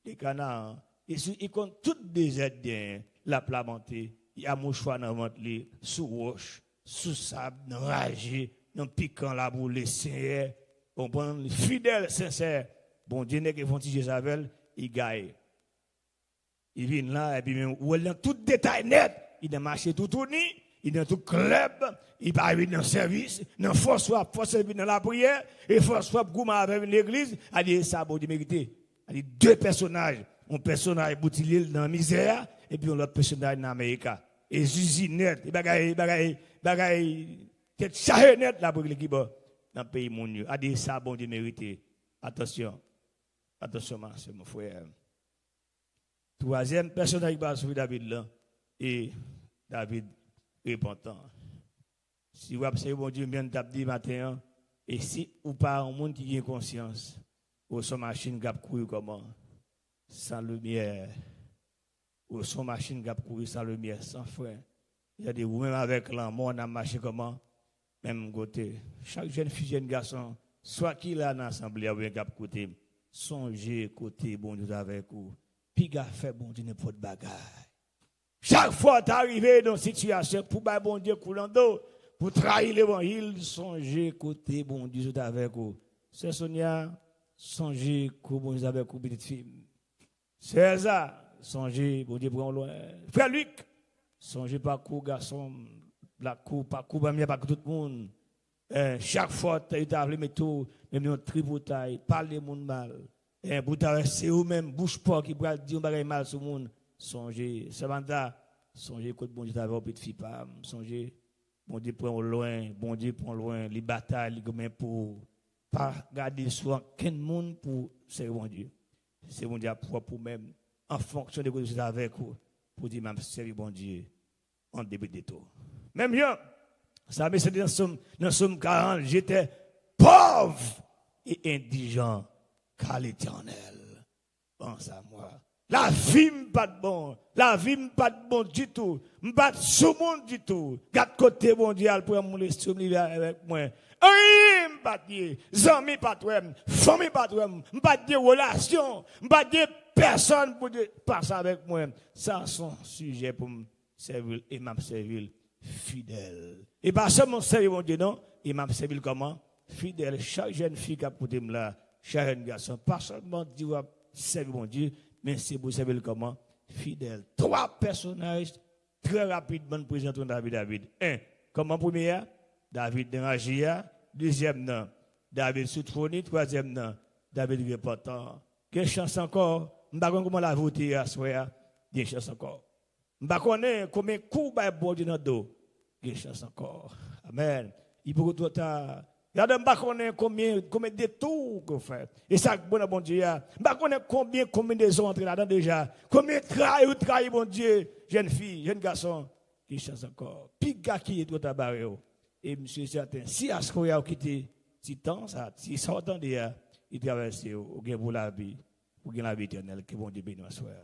li Kanaan. Li sou, li konn tout dezè l genyen, l ap lamante, li a mouchwa nan vant li, sou wòch, sou sab, nan raje, nan pikan laboule, Senyè, konprann, li fidèl, sensè. Bondye nèk fè yon ti jès avè l, li gaye. Li vin la, epi menm, ou wè l nan tout detay nèt. Li nan mache toutouni, li nan tout klèb, li pa vin nan sèvis, nan fòs w ap fòs epi nan lapriyè, e fòs w ap goumen avè vin legliz, a di e sa Bondye merite. A di de pèsonaj, yon pèsonaj boutilye l nan mizè a, epi yon lòt pèsonaj nan Amerika. E zizi nèt, e bagay, bagay, bagay, tèt chaje nèt la pou li ki bò nan peyi moun yo. A di e sa Bondye merite. Atansyon. Atansyon, ma sè, mon frè. Twazyèm pèsonaj ki pral sove David lan, e David repantan. Si w ap sèvi Bondye, menm jan n t ap di maten an, e si ou pa yon moun ki gen konsyans, ou se yon machin k ap kouri kòman? San limyè. Ou se yon machin k ap kouri san limyè, san fren. Gade, ou menm avèk lanmò, n ap mache kòman? Menm kote. Chak jèn fi, jèn gason, swa ki la nan asanble a oubyen k ap koute m, sonje kote Bondye t avèk ou. Piga fè Bondye nenpòt bagay. Chak fwa w ta rive nan sitiyasyon pou bay Bondye kou nan do, pou trayi levanjil, sonje kote Bondye sot avèk ou. Sè Sonya, sonje kou Bondye avèk ou, pitit fi m. Sè Elza, sonje Bondye pran w lwen. Frè Lik, sonje pakou gason, lakou, pakou manmi, pakou tout moun. Eh, chak fwa yo ta vle mete w menm yon tripotay, pale moun mal. Eh, pou ta wè se ou menm, bouch pa w ki pral di yon bagay mal sou moun. Sonje, Samantha, sonje kot Bondye ta avè w, pitit fi pa m. Sonje, Bondye pran w lwen, Bondye pran w lwen, li batay, li goumen pou ou. Pa gade sou ankenn moun pou sèvi Bondye. Se Bondye ap pwòp ou menm, an fonksyon de kote se avèk ou, pou di, "M ap sèvi Bondye an depi de tou." Menm jan, sa mesye nan Sòm, nan Sòm karant, "J'étais pauvre et indigent, car l'Éternel pense à moi." Lavi m pa t bon, lavi m pa t bon ditou, m pa t sou moun ditou. Gad kote Bondye al pran moun, lespri m li avèk mwen. Anyen m pa t ye, zanmi pa t wè m, fanmi pa t wè m, m pa t gen relasyon, m pa t gen pèsonn pou te pase avèk mwen. Sa se yon sijè pou m sèvi l e m ap sèvi l fidèl. E pa sèlman sèvi Bondye non, e m ap sèvi l kòman? Fidèl. Chak jèn fi k ap koute m la, chak jèn gason, pa sèlman di w ap sèvi Bondye, men se pou sèvi l kòman? Fidèl. Twa pèsonaj trè rapidman n prezante w nan lavi David. En, kòman premye a? David nan raje a. Dezyèm nan, David sou twòn li. Twazyèm nan, David repantan. Gen chans ankò. M pa konn kòman lavi w te ye aswè a. Gen chans ankò. M pa konnen konbyen kou w bay Bondye nan do. Gen chans ankò. Amèn. Li poko twò ta. Gade, m pa konnen konbyen, konbyen detou ke w fè. E sa k bon nan Bondye a. M pa konnen konbyen konbinezon w antre ladan deja. Konbyen trayi ou trayi Bondye. Jèn fi, jèn gason. Gen chans ankò. Piga ki twò ta bare w. E m si sèten, si aswè a ou kite ti tan sa, ti sa w tande a, li travèse w, ou gen pou lavi, ou gen lavi etènèl. Ke Bondye beni w aswè a.